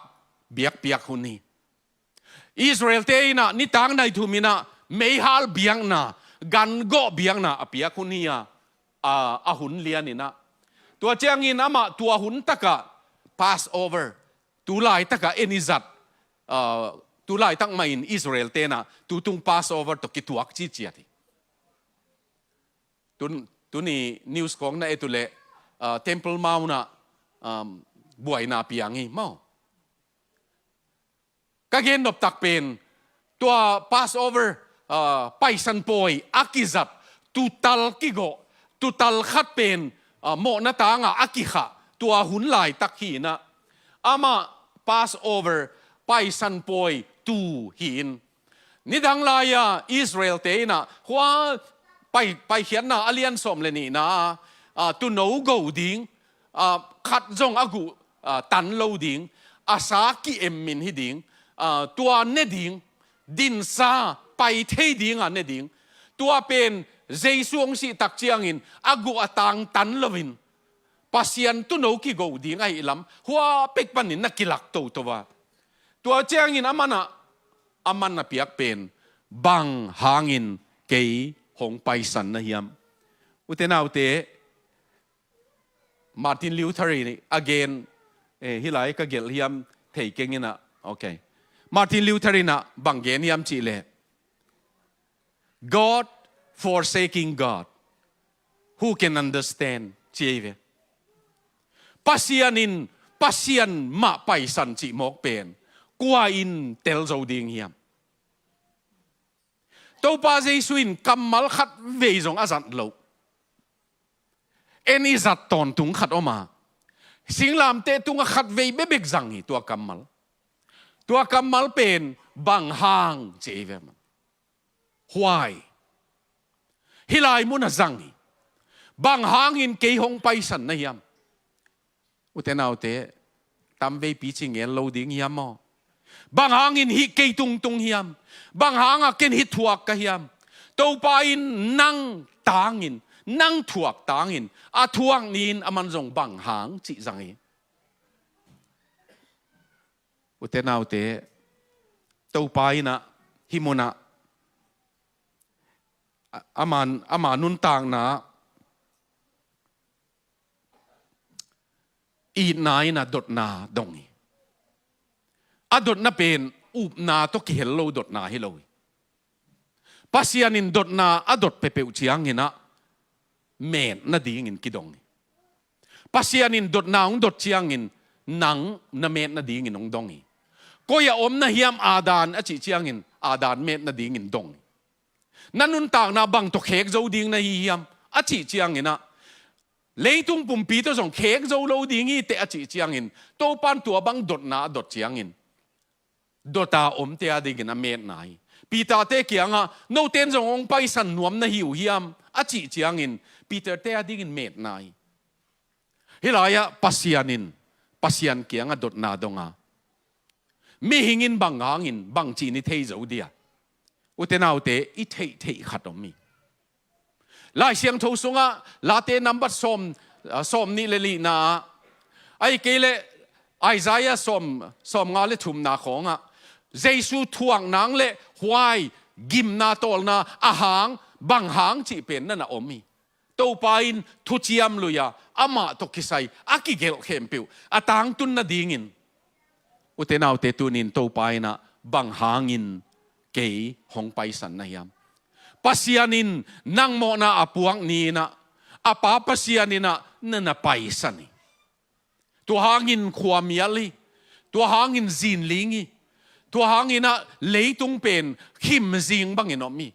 biakpiak hun hi. Israel-te in ah nitak nai thum in ah meihal biakna, gangawh biakna a piak hun hi a, a, a hun lian in ah. Tua ciangin amah tua hun takah Passover, tu laitakah en i zat, ah, tu laitak mahin Israel-te in ah tutung Passover tawh kituak ciciat hi. Tun, tuni news khawng na et uh leh, ah, Temple Mount ah, um, buaina piang hi maw. Ka gen nop tak pen, tua Passover, ah, Paisan pawi a kizat, tuutal kigawh, tuutal khat pen, ah, mawhna tangah a kikhah, tua hun laitak hi in ah, amah Passover Paisan pawi tuu hi in, nidang lai-a Israel-te in ah, khua pai, Paikhiatna a lian sawm le nihna ah, ah, tuuno go ding, ah, khat zong a guh, ah, tan lo ding, a sa ki-emmin hi ding, ah, tua ne ding, dinsa pai thei dinga ne ding. Tua pen Jesu hong sih tak ciangin a guh a tang tan loin, Pasian tuuno kigo ding ahih lam, hua pek panin na kilak toto a. Tua ciangin a man ah, a man a piak pen, bang hangin kei hong paisan na hiam? Ute naute, Martin Luther in a gen, eh, hih lai ka gelh hiam thei keng in ah, ok. Martin Luther in ah bang gen hiam cih leh, "God forsaking God, who can understand?" ci ei ve. Pasian in Pasian mah paisan cih mawk pen kua in tel zo ding hiam? Topa Jesu in kammal khat vei zong a zat loh, en i zat tawntung khat om a, singlamteh tungah khat vei bekbek zang hi tua kammal. Tua kammal pen, "Bang hang?" ci ei ve maw. Why? Hih lai munah zang hi. "Bang hangin kei hong paisan na hiam?" Ute naute, tamveipi ci ngen lo ding hiam maw? "Bang hangin hih kei tungtung hiam? Bang hangah ken hih thuak ka hiam?" Topa in nang tangin, nang thuak tangin, a thuak ni-in aman zong "Bang hang?" cih zang hi. Ute naute, Topa in ah hih munah a, ama, ama nuntakna, itna in ah dotna dong hi. A dotna pen upna tawh kihel lo dotna hi lo hi. Pasian in dotna a dot peuhpeuh ciangin ah met nadingin kidong hi. Pasian in dotna hong dot ciangin nang na met nadingin hong dong hi. "Koi ah om na hiam, Adam?" a cih ciangin Adam met nadingin dong hi. "Na nuntakna bang tawh khek zo ding na hi hiam?" a cih ciangin ah, "Leitung pumpi tawh zong khek zo lo ding hi teh," a cih ciangin, Topa in tua bang dotna a dot ciangin, dot a omte adingin a metna hi. Peter-te kiangah, "Note in zong hong paisan nuam na hi uh hiam?" a cih ciangin, Peter-te adingin metna hi. Hih lai-ah Pasian in, Pasian kiangah dotna dong a, mihing in bang hangin bangci in i thei zo dia? Ute naute, i theihtheih khat om hi. Lai Siangtho sungah Late nambat sawm, ah, sawmnih le lihna ah, ahih kei leh Isaiah sawm, sawmnga le thumna khawngah, Jesu thuak nang le huai, gimna tawlna a hang, bang hang cih pen na na om hi. Topa in thuciam lui-a amah tawh kisai a kigelh khempeuh a tangtun nadingin, ute naute, tuni-in Topa in ah, "Bang hangin kei hong paisan na hiam?" Pasian in nang mawhna a puak ni-in ah, a Pa Pasian in ah na na paisan hi. Tua hangin khua mial hi. Tua hangin zinling hi. Tua hangin ah leitung pen khimzing bangin om hi.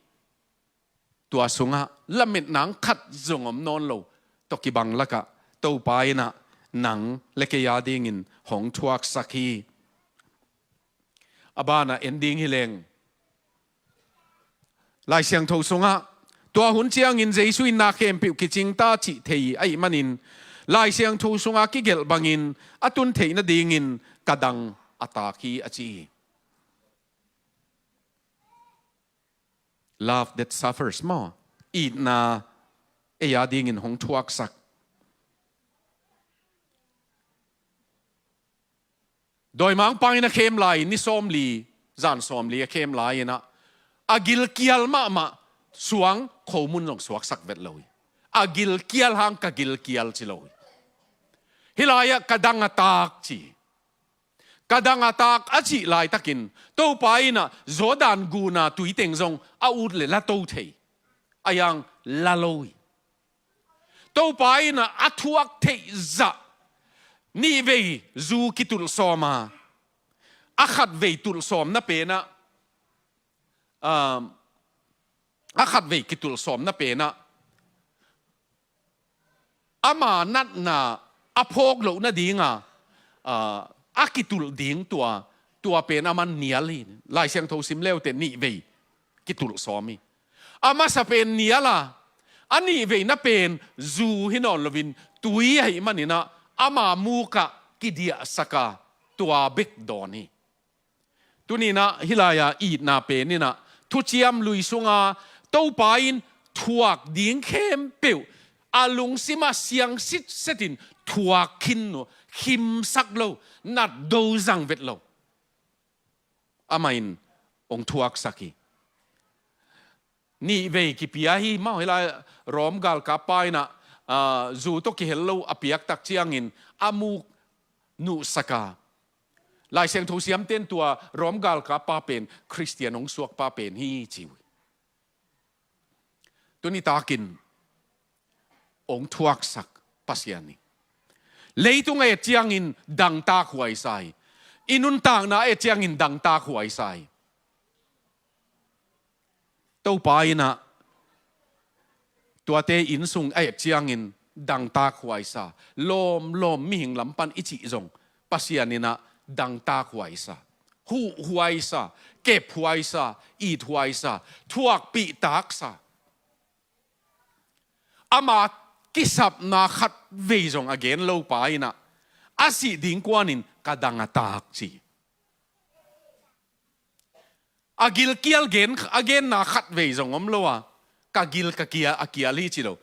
Tua sungah lametna khat zong om nawn lo tawh kibang lakah Topa in ah nang le kei adingin hong thuaksak hi. A banah en ding hi leng, Lai Siangtho sungah, "Tua hun ciangin Jesu in na khempeuh kicing ta cih thei ahih manin, Lai Siangtho sungah kigelh bangin a tun theih nadingin ka dang a tak hi," a ci hi. Love that suffers maw. Itna ei adingin hong thuaksak. Dawimangpa in a khem lai, ni sawmli, zan sawmli a khem lai-in ah, a gilkial mahmah suang khomun zong suaksak vet lo hi. A gilkial hang ka gilkial ci lo hi. Hih lai-ah ka dang a tak ci. Ka dang a tak a cih laitakin, Topa in ah Jordan gun a tuiteng zong a ut le la to thei. A yang la lo hi. Topa in ah a thuak theih zah nihvei zu kitulh sawm a, a khatvei tulh sawmna pen ah, um, a khatvei kitulh sawmna pen ah, ama natna a phawk loh nading a, ah, a kitulh ding tua, tua pen aman nial hi. Lai Siangtho sim leuteh nihvei kitulh sawm hi. A masa pen nial a, a nihveina pen zu hi nawn loin tui ahih manin ah ama muk ah kidiahsak a, tua bek dawn hi. Tuni-in ah hih lai-a itna pen in ah, thuciam lui sunga Topa in thuak ding khempeuh a lungsim ah siang sitset in thuak khin uh, khimsak lo, natdo zang vet lo, amah in hong thuaksak hi. Nih vei kipia hi maw, hi lai Rom galkappa in ah, ah, zu tawh kihel lo a piak tak ciangin a muk nuhsak a. Lai Siangtho siamte'n tua Rom galkappa pen Khristian hong suakpa pen hi ci uh hi. Tuni takin hong thuaksak Pasian hi. Leitung a et ciangin dangtak huaisa hi. I nuntakna a et ciangin dangtak huaisa hi. Topa in ah tuate innsung a et ciangin dangtak huaisa, lawmlawm mihing lam pan i cih zong Pasian in ah dangtak huaisa, huh huaisa, kep huaisa, it huaisa, thuakpih taksa. Ama kisapna khat vei zong a gen lo pa in ah a sih ding kuanin ka dang a tak ci. A gilkial gen, a genna khat vei zong om lo a, ka gil ka kia, a kial hi ci lo.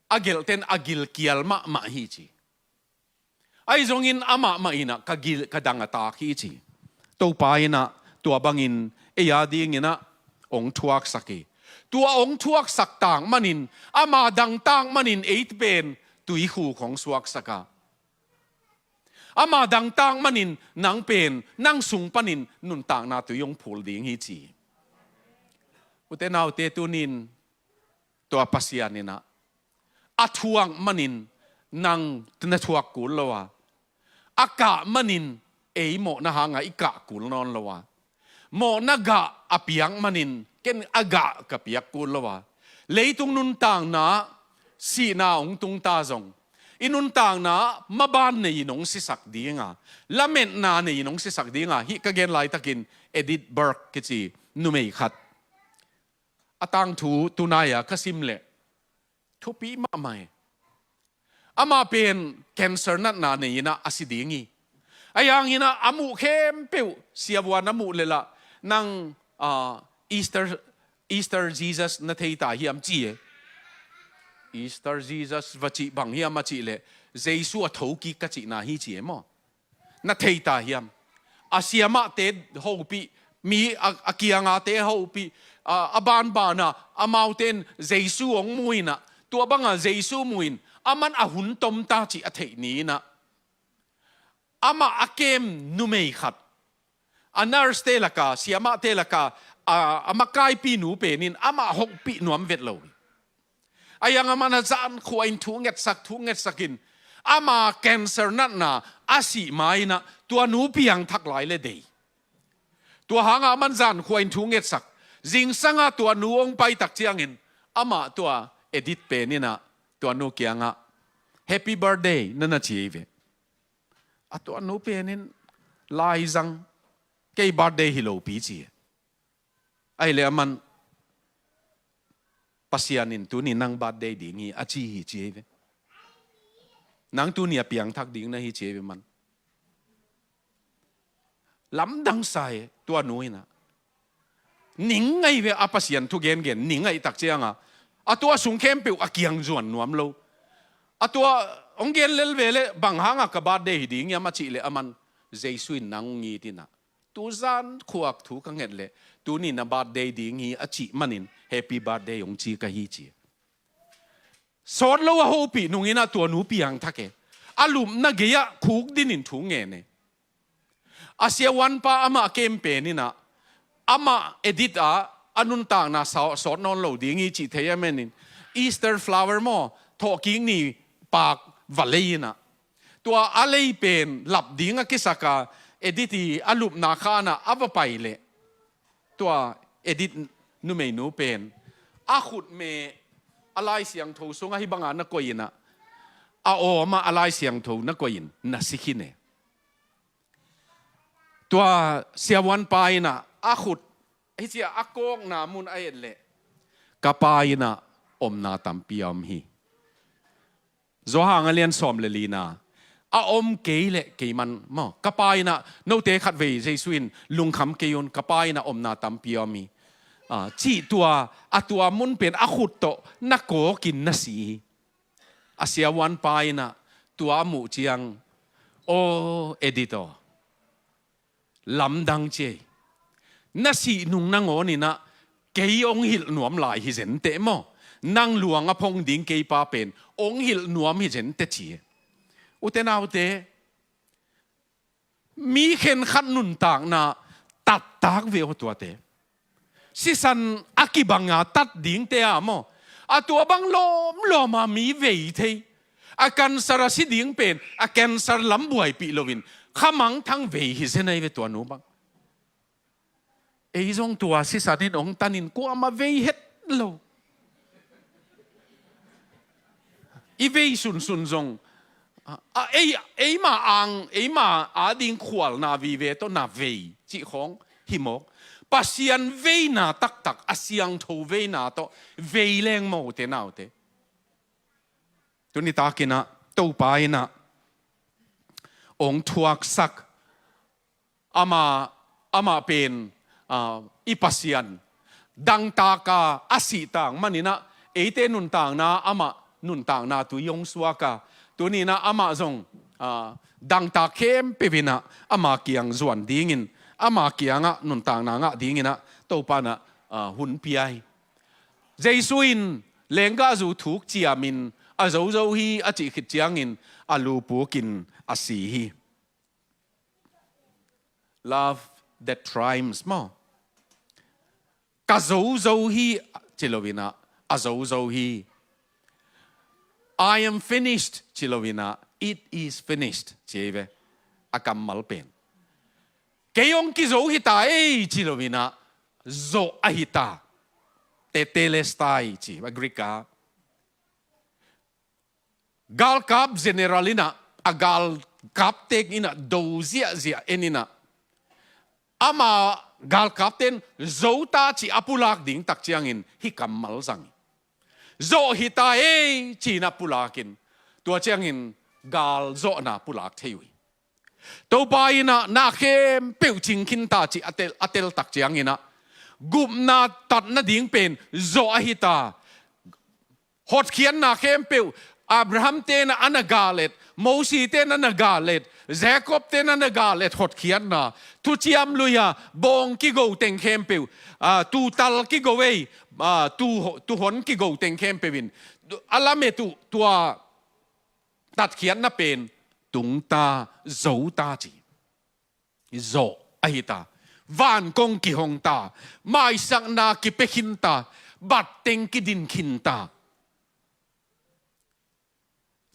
A gelhten a gilkial mahmah hi ci. Ahi zongin amah mah in ah ka gil, ka dang a tak hi ci. Topa in ah tua bangin ei a dingin ah hong thuaksak hi. Tua hong thuaksak tak manin, ama dangtak manin ei pen tuikhuk hong suaksak a, ama dangtak manin nang pen, nang sung panin nuntakna tui hong phul ding hi ci. Ute naute, tunin tua Pasian in ah a thuak manin nang na thuak kul lo a, a kah manin ei mawhna hangah i kah kul nawn lo a, mawhna gah a piak manin ken a gah ka piak kul lo a, leitung nuntakna sihna hong tung ta zong, i nuntakna maban nei-in hong sisak ding a, lametna nei-in hong sisak ding a, hih ka gen laitakin Edith Burke kici numei khat, a tangthu tunai-a ka sim leh thupi mahmah hi. Amah pen cancer natna nei-in ah a si ding hi. Ahi hangin ah a muh khempeuh siavuan a muh leh lah, nang, ah, Easter, Easter Jesus na thei ta hiam ci e. Easter Jesus va cih bang hiam a cih leh, Jesu a thokik ka cihna hi ci e maw. Na thei ta hiam? A siamahte hopih, mi a, a kiangate hopih, a, a banbana amaute in Jesu hong mu in ah, tua banga Jesu mu in, aman a hun tom ta cih a theih ni in ah, amah a kem numei khat, a nurse-te laka, siamahte laka, a, a makaipi nu pen in amah hopih nuam vet lo hi. Ahi hang aman a zankhua in thu ngetsak, thu ngetsak in, ama cancer natna a sih ma in ah tua nu piangthak lai leh dei. Tua hangah aman zankhua in thu ngetsak. Zingsanga tua nu hong pai tak ciangin, amah tua Edith pen in ah tua nu kiangah, "Happy birthday," na na ci hi ve. A tua nu pen in, "Laizang, kei birthday hi lo pi," ci hi. Ahih leh aman, "Pasian in tuni nang birthday ding hi," a ci hi ci hi ve. "Nang tuni a piangthak ding na hi," ci hi ve aman. Lamdang sa hi tua nu in ah. Ning ahi ve, a Pasian thu gengen ning ahi tak ciangah, a tua sung khempeuh a kiang zuan nuam lo. A tua hong gen lel ve leh, "Bang hangah ka birthday hi ding hiam?" a cih leh aman, "Jesu in nang hong it in ah, tu zankhuak thu ka nget leh, tuni na birthday ding hi a cih manin, happy birthday hong ci ka hi," ci. Sawt lo a hopih nung in ah tua nu piangthak e. A lupna gei-ah khukdin in thu ngen e. A siavuanpa amah kem pen in ah, amah Edith ah a nuntakna sa-, sawt nawn lo ding hi cih thei ahih manin, Easter flower maw, thawhkik ni pak va lei in ah, tua a lei pen lap ding a kisak a, Edith ii a lupna khan ah a va pai leh, tua Edith numeinu pen a khutme a Lai Siangtho sungah hih banga na koih in ah, a awm ah a Lai Siangtho na koih in na si khin e. Tua siavuanpa in ah a khut, hih ci-a a kawkna mun a et leh, "Ka Pa inn ah omna tampi a om hi." Johan a lian sawm le lina, "A om kei leh kei man maw, ka Pa inn ah note khatvei Jesu in lungkham kei un, ka Pa inn ah omna tampi a om hi," a cih tua, a tua mun pen a khut tawh na kawkin na si hi. A siavuanpa in ah tua a muh ciang, "Aw, Edith aw, lamdang ci ei. Na sih nung nangawn in ah kei hong hilh nuam lai hi zenteh maw. Nang luang a phong ding kei pa pen hong hilh nuam hi zenteh ci. Ute naute, mi khenkhat nuntakna tattak ve aw tuate. Sisan a kibanga tat dingte a maw, a tua bang lawmlawma mi vei thei. A cancer a si ding pen a cancer lam buaipih loin khamangthang vei hi zen ahi ve tua nu bang. Ei zong tua sisan in hong tanin kuamah vei het lo. I vei sunsun zong a, a, ei, eima ang, eima ading khualna vive tawh na vei cih khawng hi mawk. Pasian veina taktak, a siangtho veina tawh vei leng maw ute naute. Tuni takinah Topa inah hong thuaksak ama, ama pen, ah, i Pasian dangtaka a sih tang maninah eite nuntakna amah nuntakna tui hong suaka. Tuninah amah zong, ah, dangtak khempeuh inah ama kiang zuan dingin, ama kiangah nuntakna ngah dinginah Topa inah, ah, hun pia hi. Jesu in lenggahzu thuk ciamin a zozo hi a cih khit ciangin a lupukin a si hi. Love that triumphs maw. Ka zozo hi ci loinah a zozo hi. I am finished ci loinah it is finished ci hi ve. A kammal pen kei hong kizo hita ei ci loinah zawh a hita. Tetelestai ci a Greek a. Galkap general inah, a galkapte inah do ziahziah en inah, ama galkapten zota ci a pulak ding tak ciangin hih kammal zang hi. Zawh hita ei ci-inah pulakin tua ciangin gal zawhna pulak thei uh hi. Topa inah na khempeuh cingkhinta ci a tel, a tel tak cianginah gupna tatna ding pen zawh a hita. Hotkhiatna khempeuh Abraham tenah a na galet, Mosi tenah a na galet, Jacob tenah a na galet hotkhiatna, thuciam lui-a bawng kigo teng khempeuh, ah, tutal kigo ei, ah, tu, tuhon kigo teng khempeuh in a lamet uh tua tatkhiatna pen tungta zota ci. Zawh a hita. Van kong kihongta, maisakna kipiakhinta, batteng kidinkhinta.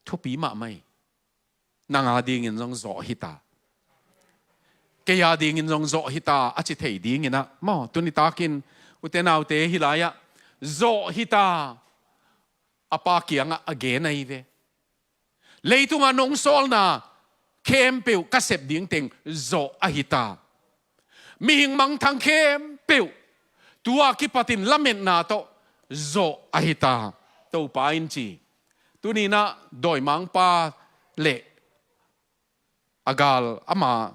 Thupi mahmah hi. Nang a dingin zong zawh hita. Kei a dingin zong zawh hita a ci thei dinginah maw, tuni takin ute naute hih lai-ah zawh hita. A Pa kiangah a gen ahi ve. Leitungah nong sawlna khempeuh ka sep dingteng zawh a hita. Mihing mangthang khempeuh tua kipatin lametna tawh zawh a hita. Topa in ci. Tuninah dawimangpa le a gal ama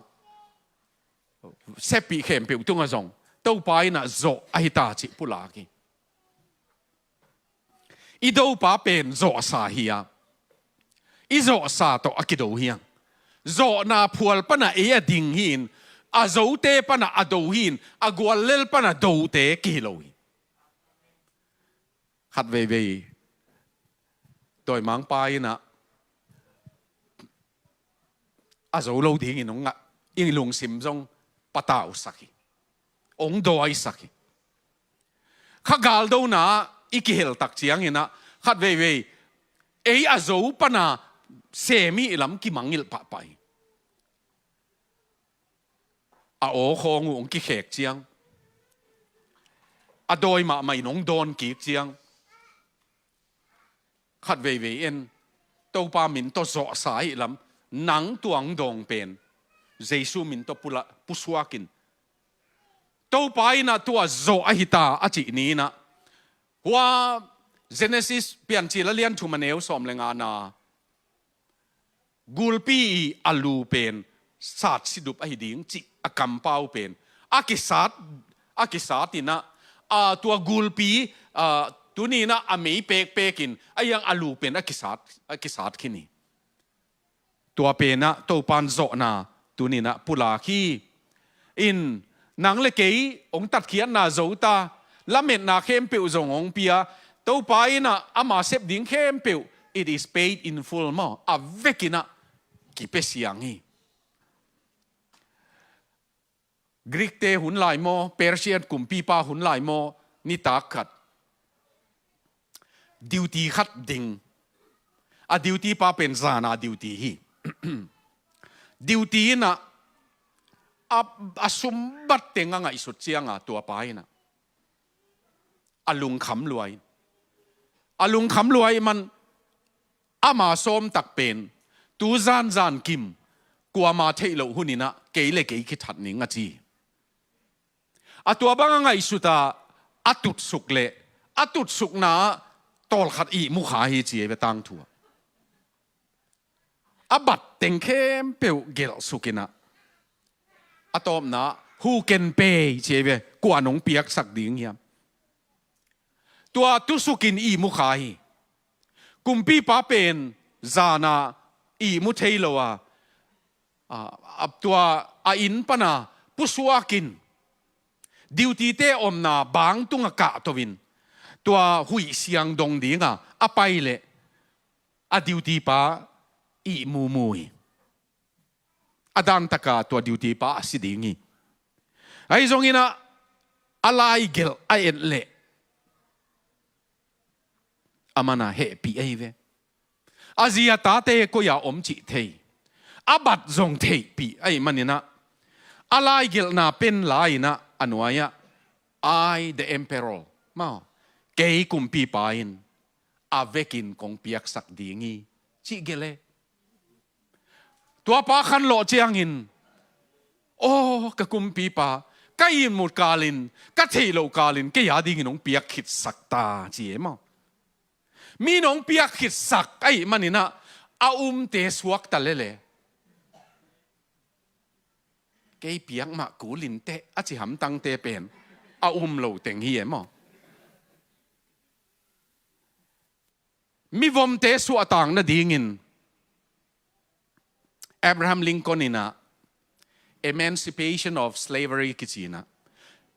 seppih khempeuh tungah zong Topa inah zawh a hita cih pulak hi. I dopa pen zawhsa hi a, i zawhsa tawh a kido hi ang. Zawhna phual pana ei a ding hi-in, a zote pana a do hi-in, a guallel pana dote kihi lo hi. Khat veivei dawimangpa inah a zo lo dingin hong ngah, i lungsim zong patausak hi, hong dawisak hi. Kha galdona i kiheltak cianginah khat veivei ei a zo pana sem hi lam kimangngilh pahpah hi. A aw khawng uh hong kikhek ciang, a dawi mahmah in hong dawn kik ciang, khat veivei en, Topa min tawh zawhsa hi lam, nang tuang dawng pen Jesu min tawh pula, pusuakin Topa inah tua zawh a hita a cih ni inah, hua Genesis Piancil a lian thum a neu sawm le ngana, gulpi i a lu pen sat sidup ahi ding cih a kampau pen a kisat, a kisat inah, a, tua gulpi, a, tuni inah a mei pekpekin a iang a lu pen a kisat, a kisat khin hi. Tua penah Topan zawhna tuni inah pulak hi. In nang le kei hong tatkhiatna zota, lametna khempeuh zong hong pia. Topa in ah ama sep ding khempeuh, it is paid in full maw, a vekin ah kipia siang hi. Greek-te hun lai maw, Persian kumpipa hun lai maw, nitak khat duty khat ding. A duty pa pen zana duty hi. Duty in ah a, a sumbat teng a ngaihsut cianga tua pa in ah a lungkham lua in, a lungkham lua ih man ama sawmtak pen tu zanzan kim kuama theih loh hun in ah kei le kei kithat ning a ci. A tua bang a ngaihsut a, a tutsuk leh a tutsukna ah tawlkhat ihmu kha hi ci ei ve tangthu ah. A bat teng khempeuh gelhsuk in ah, a tawpna ah, who can pay ci ei ve, kua nong piaksak ding hiam? Tua tusukin ihmu kha hi. Kumpipa pen zana ihmu thei lo a, a, a, tua a inn pana pusuakin duty-te omna bang tunga kahto in tua huih siang dong dinga a pai leh a duty pa ihmu mu hi. A dantaka tua duty pa a si ding hi. Ahi zongin ah a laigelh a et leh a mana hehpih ahi ve. A zi a tate koi-a om cih thei, a bat zong theihpih ahih manin ah a laigelhna pen la-in ah a nuai-ah, "I, the emperor, maw, kei kumpipa in a vekin kong piaksak ding hi," cih gelh e. Tua pa khanlawh ciangin, "Aw, ka kumpipa, ka ihmut kalin, ka theih loh kalin kei a dingin hong piak khitsak ta," ci e maw. Mi nong piak khitsak ahih manin ah a umte suakta lel e. "Kei piak mah kul inteh," a ci hamtangte pen a um lo teng hi e maw. Mivomte suahtak nadingin Abraham Lincoln in ah Emancipation of Slavery kici in ah,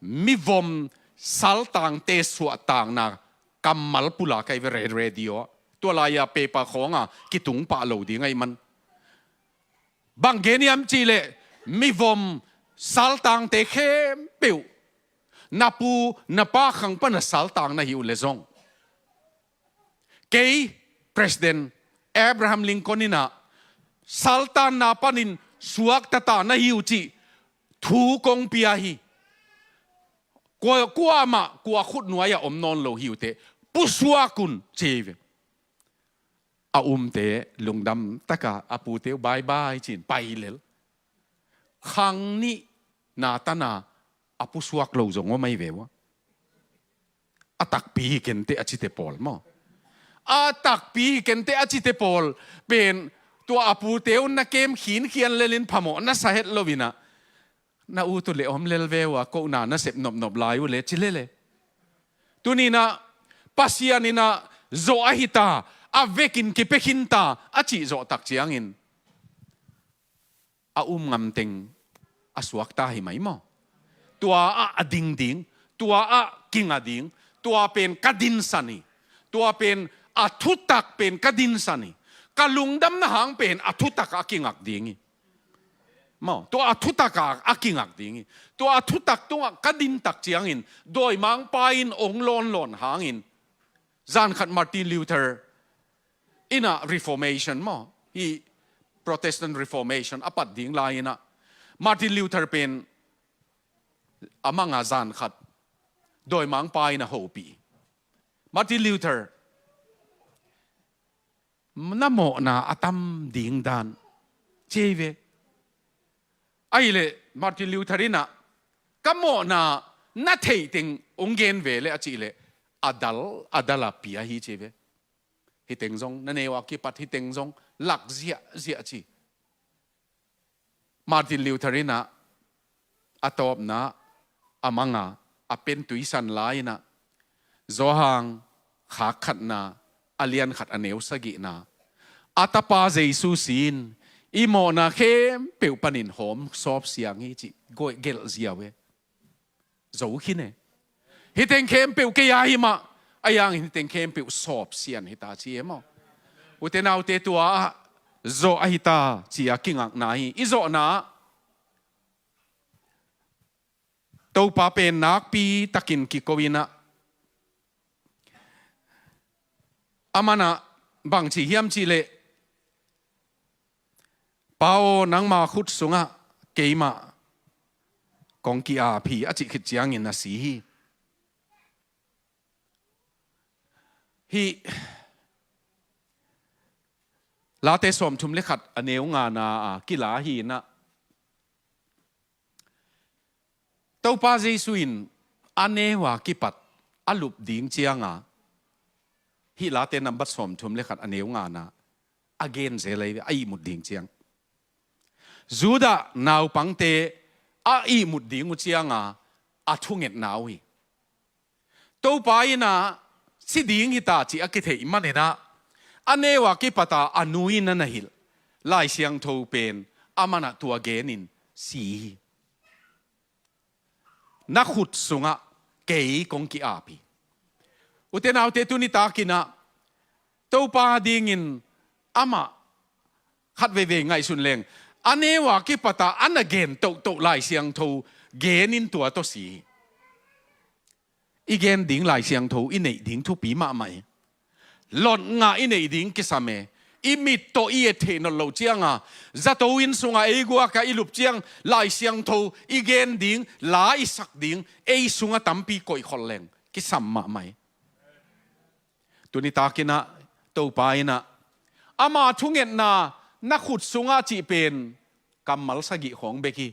mivom saltangte suahtakna kammal pulak ahi ve, radio, tua lai-a paper khawnga kitung pah lo ding ahih man. Bang gen hiam cih leh, mivom saltangte khempeuh na pu na pa khang pana saltang na hi uh leh zong, kei President Abraham Lincoln in ah saltanna panin suakta ta na hi uh cih thu kong pia hi. Kua, kuamah kua khutnuai-ah om nawn lo hi uh teh, pusuak un ci hi ve. A umte lungdam taka a pute uh bye bye ci-in pai lel. Khang nihna tana a pusuak lo zong om ahi ve ua. "A takpi hi kenteh," a cite pawl maw. "A takpi hi kenteh," a cite pawl pen tua a pute uh na kem khinkhian lelin phamawh na sa het lo-in ah, "Na ut uh leh om lel ve ua, kohna na sep nopnop lai uh leh," ci lel e. Tuni-in ah Pasian in ah, "Zawh ahi ta, a vekin kipia khin ta," a cih zawh tak ciangin a um ngam teng a suakta hi mai maw. Tua ah a ding ding, tua ah kinga ding, tua pen ka dinsan hi, tua pen a thutak pen ka dinsan hi, ka lungdamna hang pen a thutak ah a kingak ding hi. Maw, tua a thutak ah a kingak ding hi. Tua a thutak tungah ka din tak ciangin dawimangpa in ong lawnlawn hangin, zan khat Martin Luther in ah Reformation maw, hih Protestant Reformation a pat ding lai-in ah, Martin Luther pen a manga zan khat dawimangpa in a hopih. Martin Luther, "Na mawhna a tam ding dan," ci hi ve. Ahih leh Martin Luther in ah, "Ka mawhna na theih teng ong gen ve leh," a cih leh, a dal a dal a pia hi ci hi ve. Hih teng zong na neu a kipat, hih teng zong lak ziahziah ci. Martin Luther in ah a tawpna, a manga, a pen tuisan lai-in ah, Johan khak khatna, a lian khat a neu sagihna, "A tapa Jesu sin i mawhna khempeuh panin hawm sawp siang hi," cih gelh ziau e. Zo khin e. Hih teng khempeuh kei a hi mah, a yang hih teng khempeuh sawpsian hi ta ci e maw. Ute naute, tua ah zawh ahi ta ci a kingakna hi. I zawhna ah Topa pen nakpi takin kiko in ah, aman ah bangci hiam cih leh, "Pa aw, nangma khut sungah keimah kong ki-ap hi," a cih khit ciangin a si hi. Hih Late sawmthum le khat a neu ngana a kila hi in ah, Topa Jesu in a neu a kipat a lup ding cianga, hih Late nambat sawmthum le khat a neu ngana a gen zel ahi ve, a ihmut ding ciang. Judah naupangte a ihmut ding uh cianga a thungetna uh hi. Topa in ah si ding hi ta cih a kitheih manin ah, a neu a kipat a a nu in a na hilh Lai Siangtho pen aman ah tua genin si hi. "Na khut sungah kei kong ki-ap hi." Ute naute, tuni takin ah Topa dingin amah khat veivei ngaihsun leng, a neu a kipat a a na gen tohtoh Lai Siangtho genin tua tawh si hi. I gen ding Lai Siangtho i neih ding thupi mahmah hi. Lot ngah i neih ding kisam e. I mit tawh i et theih nawn loh cianga, zato inn sungah ei guak a i lup ciang Lai Siangtho i gen ding, la i sak ding ei sungah tampi koihkholh leng kisam mahmah hi. Tuni takin ah Topa in ah ama thungetna, "Na khut sungah" cih pen kammal sagih khawng bek hi.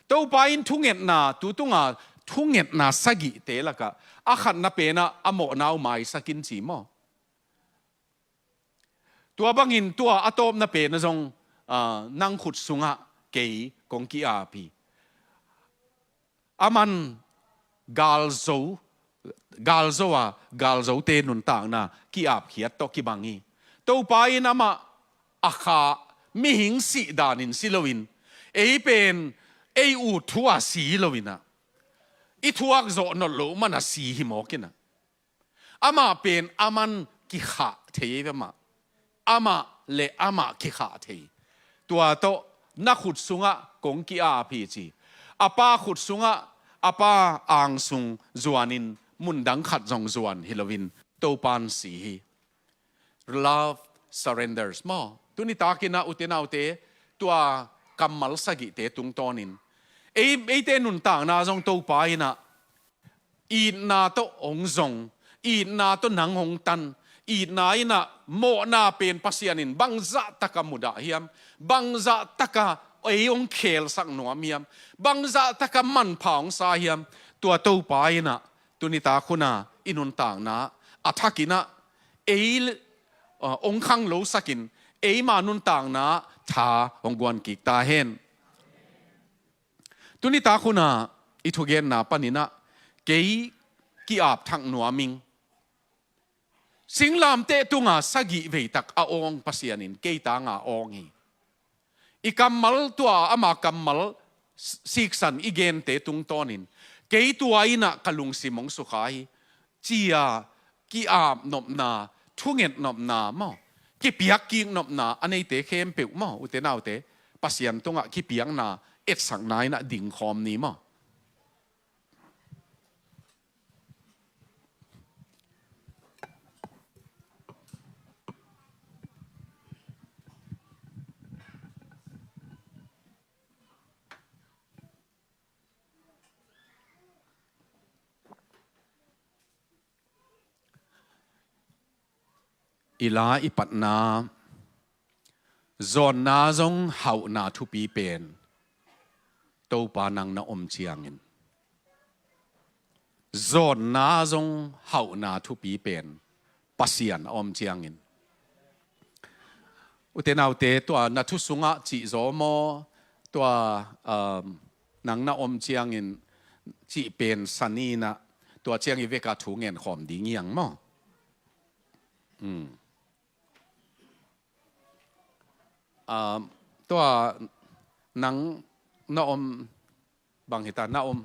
Topa in thungetna, tu tunga thungetna sagihte lakah a khatna pen ah a mawhna uh maisak in ci maw. Tua bangin tua a tawpna pen ah zong, ah, "Nang khut sungah kei kong ki-ap hi." Aman galzo, galzo a, galzote nuntakna ki-apkhiat tawh kibang hi. Topa in amah a kha, mihing sih danin si loin, ei pen ei ut thu a si loin ah, i thuak zawh nawn loh man a si hi mawk in ah, amah pen aman kikhah thei ei ve mah. Amah le amah kikhah thei. Tua tawh, "Na khut sungah kong ki-ap hi," ci. A pa khut sungah, a pa angsung zuanin, mundang khat zong zuan hi loin Topan si hi. Love surrenders maw. Tuni takin ah ute naute, tua kammal sagihte tungtawnin ei, eite nuntakna zong Topa in ah itna tawh hong zong, itna tawh nang hong tan, itna in ah mawhna pen Pasian in bangzah taka mudah hiam, bangzah taka ei hong khelsak nuam hiam, bangzah taka manpha hong sa hiam, tua Topa in ah tuni tak hun a i nuntakna a thakin ah ei, uh, hong khanglosakin eima nuntakna tha hong guan kik ta hen. Tuni tak hun a i thugenna panin ah, "Kei ki-ap thak nuam ing." Singlamteh tunga sagih veitak a awng Pasian in kei tanga awng hi. I kammal, tua ama kammal s-, siksan i gente tungtawnin, "Kei tua in ah ka lungsim hong sukha hi," ci-a ki-ap nopna, thunget nopna maw, kipiak kik nopna a neite khempeuh maw, ute naute, Pasian tungah kipiakna etsakna in ah dingkhawm ni maw. I la i patna, zawnna zong hauhna thupi pen Topa nang na om ciangin. Zawnna zong hauhna thupi pen Pasian a om ciangin. Ute naute, tua na thu sungah cihzaw maw, tua, um, nang na om ciangin cih pen sani in ah, tua ciang i veka thu ngenkhawm ding hiang maw. Hmm. Ah, tua nang na om bang hita, na om.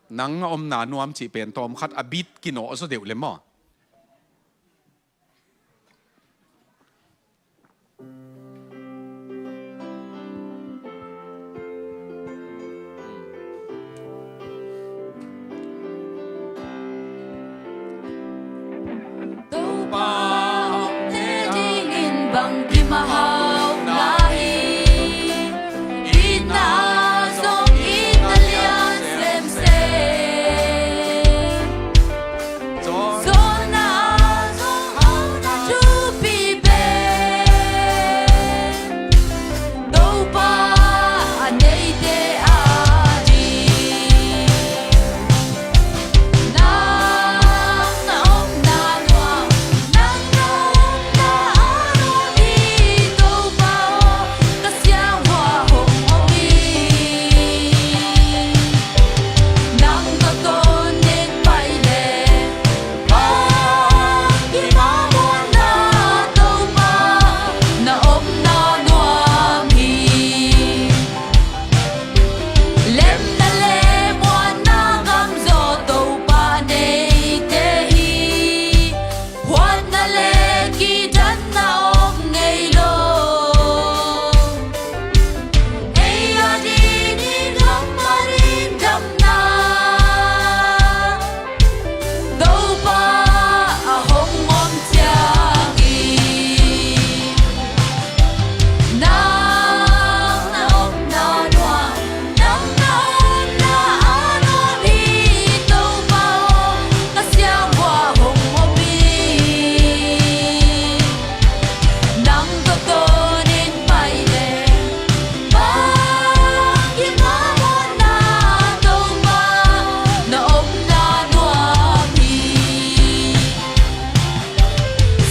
Nang na omna nuam cih pen tawmkhat a bit kinawh zaw deuh le maw? Topa hong teh dingin bangkim a hau na hi. Itna zong itna lian semsem. Zawnna zong hauhna thupi pen Topa a neite a ding. Nang na omna nuam, nang na omna a nuam hi Topa aw, ka siangvua hong om hi. Nang tawh tawnin pai leh bangkim a muanna Topa na omna nuam hi. Lemna le muanna gam zaw Topa neite hi. Huatna le kidanna om ngei lo. Ei a dingin hong man in damna Topa a hong om ciangin, nang na omna nuam, nang na omna a nuam hi Topa aw, ka siangvua hong om hi. Nang tawh tawnin pai leh bangkim a muanna Topa na omna nuam hi.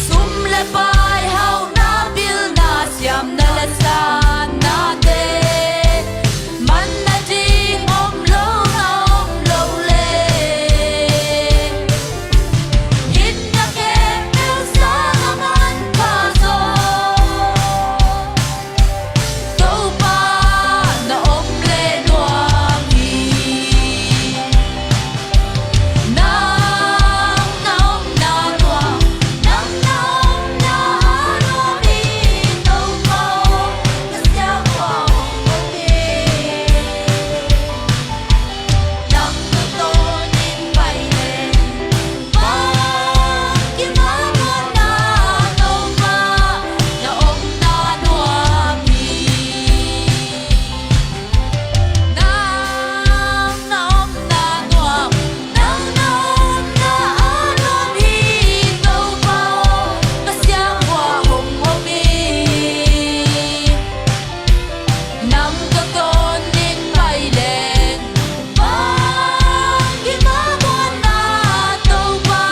Sum le pai hauhna pilna siamna le satnate manna ding om lo na om lo le. Itna khempeuh sang a manpha zaw Topa na om leh nuam hi. Nang na omna nuam, nang na omna nuam hi Topa aw, ka siangvua hong om hi. Nang tawh tawnin pai leh bangkim a muanna Topa na omna nuam hi. Nang na omna nuam, nang na omna a nuam hi Topa aw, ka siangvua hong om hi. Nang tawh tawnin pai leh bangkim a muanna Topa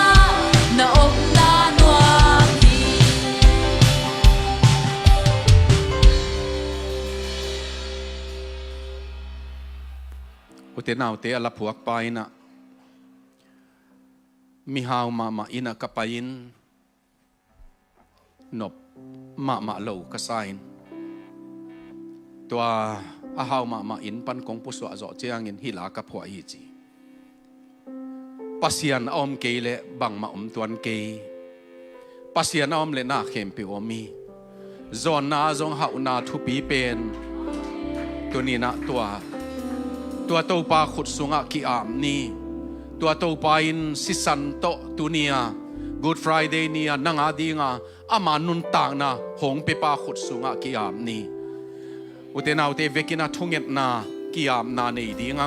na omna nuam hi. Ute naute, a la phuakpa in ah, mihau mahmah inn ah ka pai in, nop mahmah lo ka sa in, tua a hau mahmah inn pan kong pusuah zawh ciangin hih la ka phuah hi ci. Pasian a om kei leh bangmah om tuan kei. Pasian a om leh na khempeuh om hi. Zawnna zong hauhna thupi pen tuni in ah tua, tua Topa khut sungah ki-ap ni. Tua Topa in sisan tawh tuni a Good Friday ni a nang a dinga ama nuntakna hong piapa khut sungah ki-ap ni. Ute naute, vekin a thungetna ki-apna nei ding a,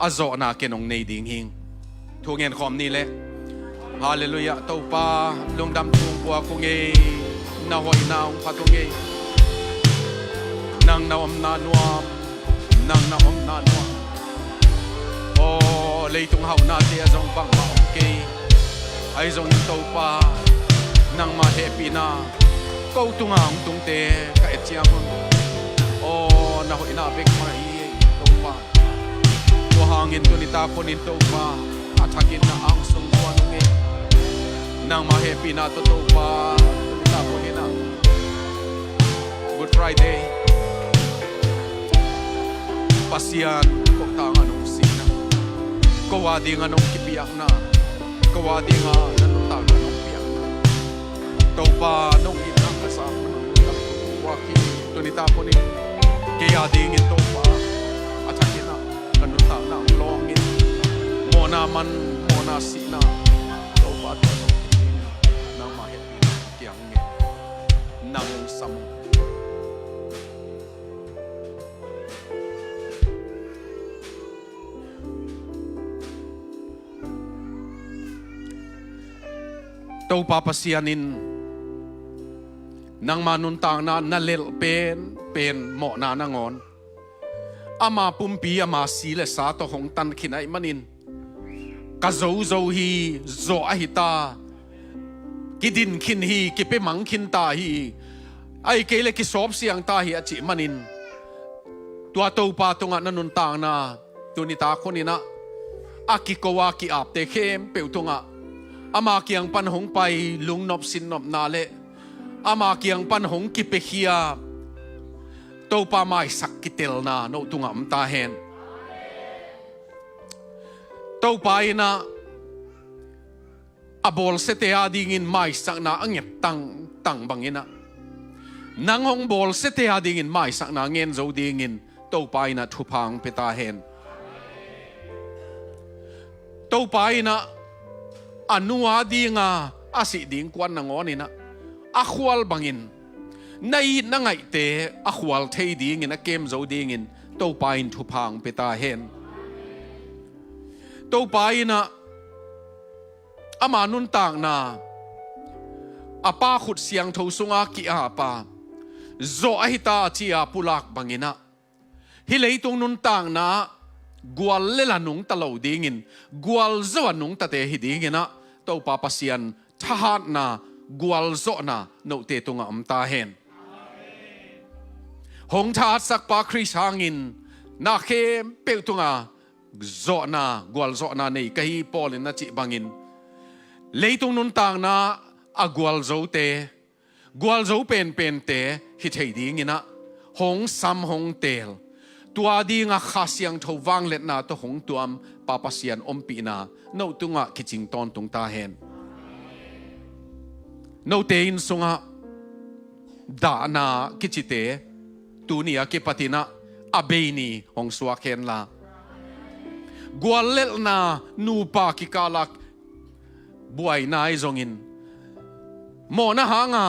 a zawhna ken hong nei ding hing. Thu ngen khawm ni leh. Halleluiah. Topa, lungdam tung puak ung ei. Na hoihna hong phat ung ei. Nang na omna nuam, nang na omna nuam. Aw, leitung hauhnate ah zong bangmah om kei. Ahi zongin Topa, nangmah hehpihna ko tungah hong tungte ka et ciangun, aw, na hoihna bek mah hi ei Topa. Tua hangin tuni tak hunin Topa, a thakin na ang sung zuan ung ei. Nangmah hehpihna tawh Topa, tuni tak hunin ah Good Friday Pasian koktang a nungsinna, Ko a dinga nong kipiakna, ko a dinga na nuntakna nong piakna, Topa nong itna ka sa, nong nuntak ko a ki tuni ta ko ni kei a dingin Topa a thakin ah ka nuntakna ang lawngin mawhna man, mawhna sihna Topa tua nong nangmah hehpihna kiang ngen nang sam. Topa Pasian in nangma nuntakna na lelh pen pen mawhna nangawn ama pumpi ama si le sa tawh hong tan khin ahih manin ka zozo hi, zawh ahi ta, kidin khin hi, kipia mang khin ta hi, ahih kei le kisawp siang ta hi a cih manin tua Topa tungah na nuntakna tuni ta khuninah a kiko a ki-apte khempeuh tungah ama kiang pan hong pai lungnop sinnopna le ama kiang pan hong kipiakhia Topa maisak kitelna no tungah om ta hen. Topa inah a bawlsiate a dingin maisakna a nget tangtang banginah nang hong bawlsiate a dingin maisakna ngen zo dingin Topa inah thupha hong pia ta hen. Topa inah a nu a dinga a sih ding kuan nangawninah a khual bangin na it na ngaihte a khual thei dingin a kem zo dingin Topa in thupha hong pia ta hen. Topa inah ama nuntakna a Pa khut siangtho sunga ki-apa zawh ahi ta a ci-a pulak banginah hih leitung nuntakna gual le la nungta lo dingin gualzo a nungtate hi dinginah Topa Pasian thahatna gualzawhna note tungah om ta hen. Hong thahatsakpa Khrist hangin na khempeuh tunga zawhna gualzawhna nei ka hi Paul in na cih bangin leitung nuntakna a gualzote gualzo penpente hi thei dinginah hong sam hong teel tua dinga Kha Siangtho vangliatna tawh hong tuam Pa Pasian ompihna no tungah kicing tawntung ta hen. Note inn sungah dahna kicite tuni a kipatinah a bei ni hong suak henla guallelhna nupa kikala buaina ahi zongin mawhna hanga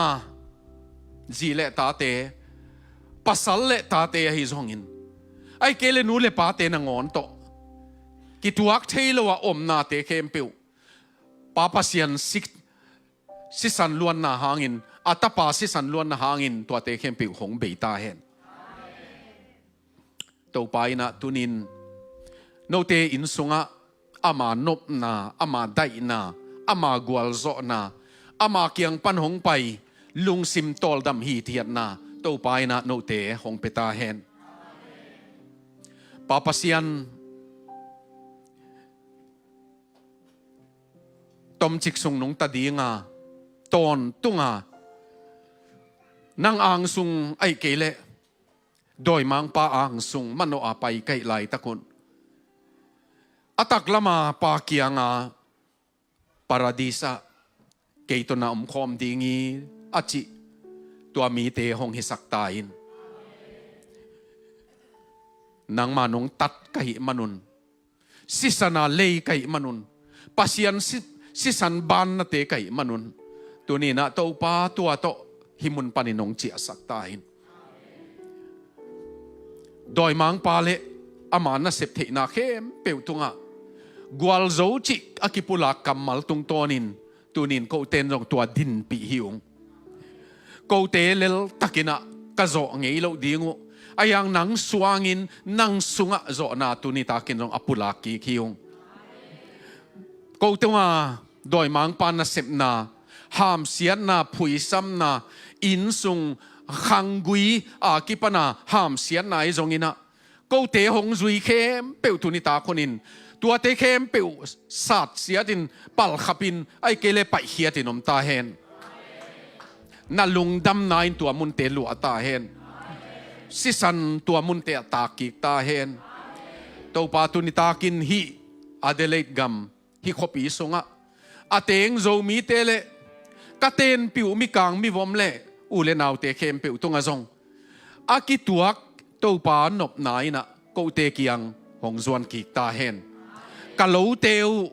zi le tate pasal le tate ahi zongin ahih kei le nu le pate nangawn tawh kituak thei lo a omnate khempeuh Pa Pasian sik sisan luanna hangin a tapa sisan luanna hangin tuate khempeuh hong bei ta hen. Topa inah tunin note inn sungah ama nopna ama daihna ama gualzawhna ama kiang pan hong pai lungsim tawldam hithiatna Topa inah note hong pia ta hen. Pa Pasian tomcik sung nungta dinga tawntunga nang angsung ahih kei leh dawimangpa angsung manawh a pai ka hih laitakun a taklama Pa kianga paradis ah kei tawh na omkhawm ding hi a cih tua mite hong hisak ta in. Nangma nong tat ka hih manun sisana lei ka hih manun Pasian si, sisan bannate ka hih manun tuninah Topa tua tawh hih mun panin hong ciahsak ta in. Dawimangpa le ama nasep theihna khempeuh tungah gualzo cih a kipulak kammal tungtawnin tunin koten zong tua dinpih hi ung. Kote leltakinah ka zawh ngei loh ding uh a hiang nang suangin nang sungah zawhna tunitakin zong a pulak kik hi ung. Ko tunga dawimangpa nasepna hamsiatna phuisamna innsung khanggui a kipana hamsiatna ahi zonginah kote hong zui khempeuh tunitak hunin tuate khempeuh satsiatin palkhapin ahih kei le paihkhiatin om ta hen. Na lungdamna in tua munte luah ta hen. Sisan tua munte a takkik ta hen. Topa tunitakin hih Adelaide gam hih khuapi sungah a teng Zomite le ka tenpih uh mikang mivom le u le naute khempeuh tungah zong a kituak Topa nopna in ah kote kiang hong zuan kik ta hen. Ka lote uh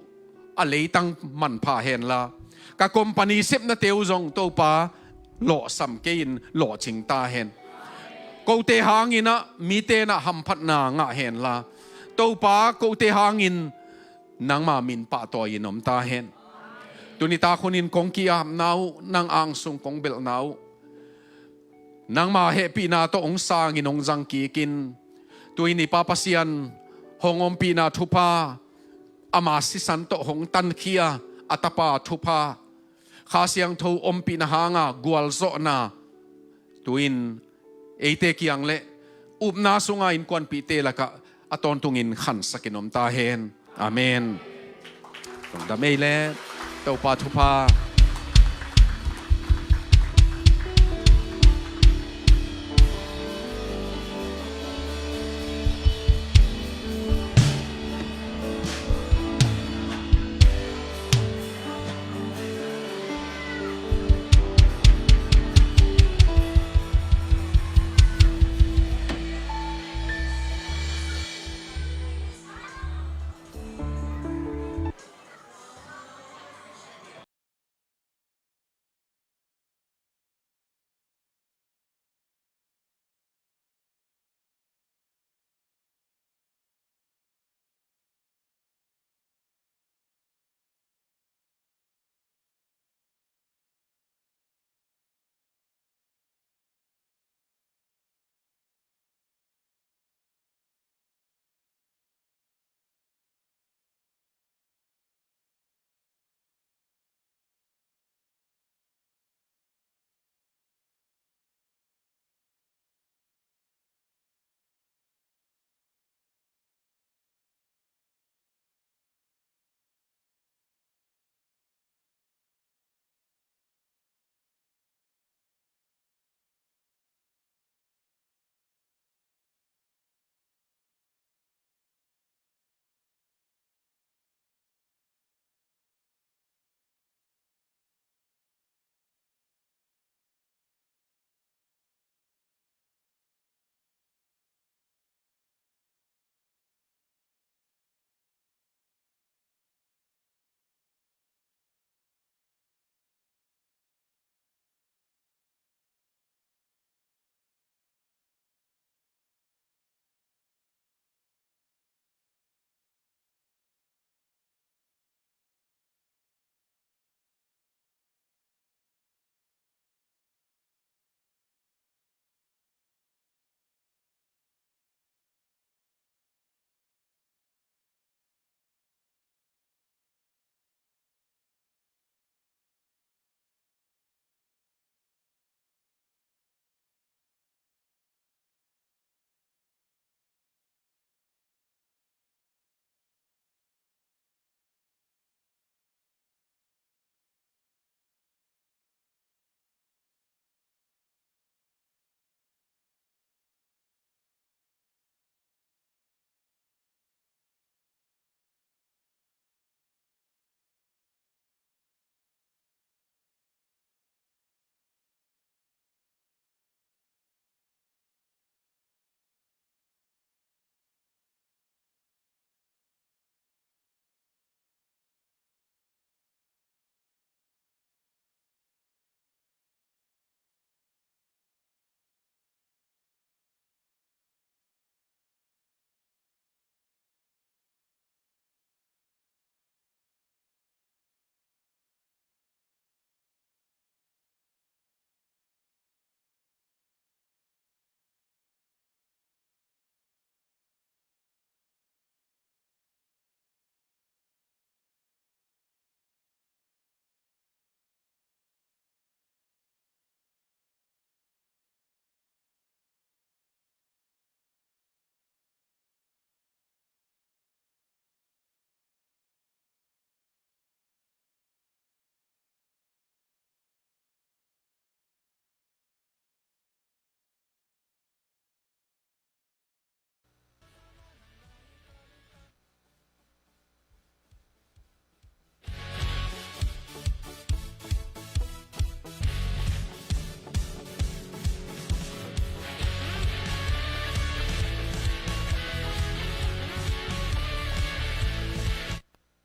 a leitang manpha henla, ka company sepnate uh zong Topa lawhsam kei-in lawhcing ta hen. Kote hangin ah mite in ah hamphatna ngah henla, Topa kote hangin nangma min pahtawi-in om ta hen. Tuni tak hunin kong ki-apna uh, nang angsung kong belhna uh, nangma hehpihna tawh hong sangin hong zangkikin, tu-in i Pa Pasian hong ompihna thupha, ama sisan tawh hong tankhia a Tapa thupha, Kha Siangtho ompihna hanga gualzawhna tu-in eite kiang le upna sunga innkuanpihte lakah a tawntungin khansakin om ta hen. Amen. Lungdam ei le Topa thupha.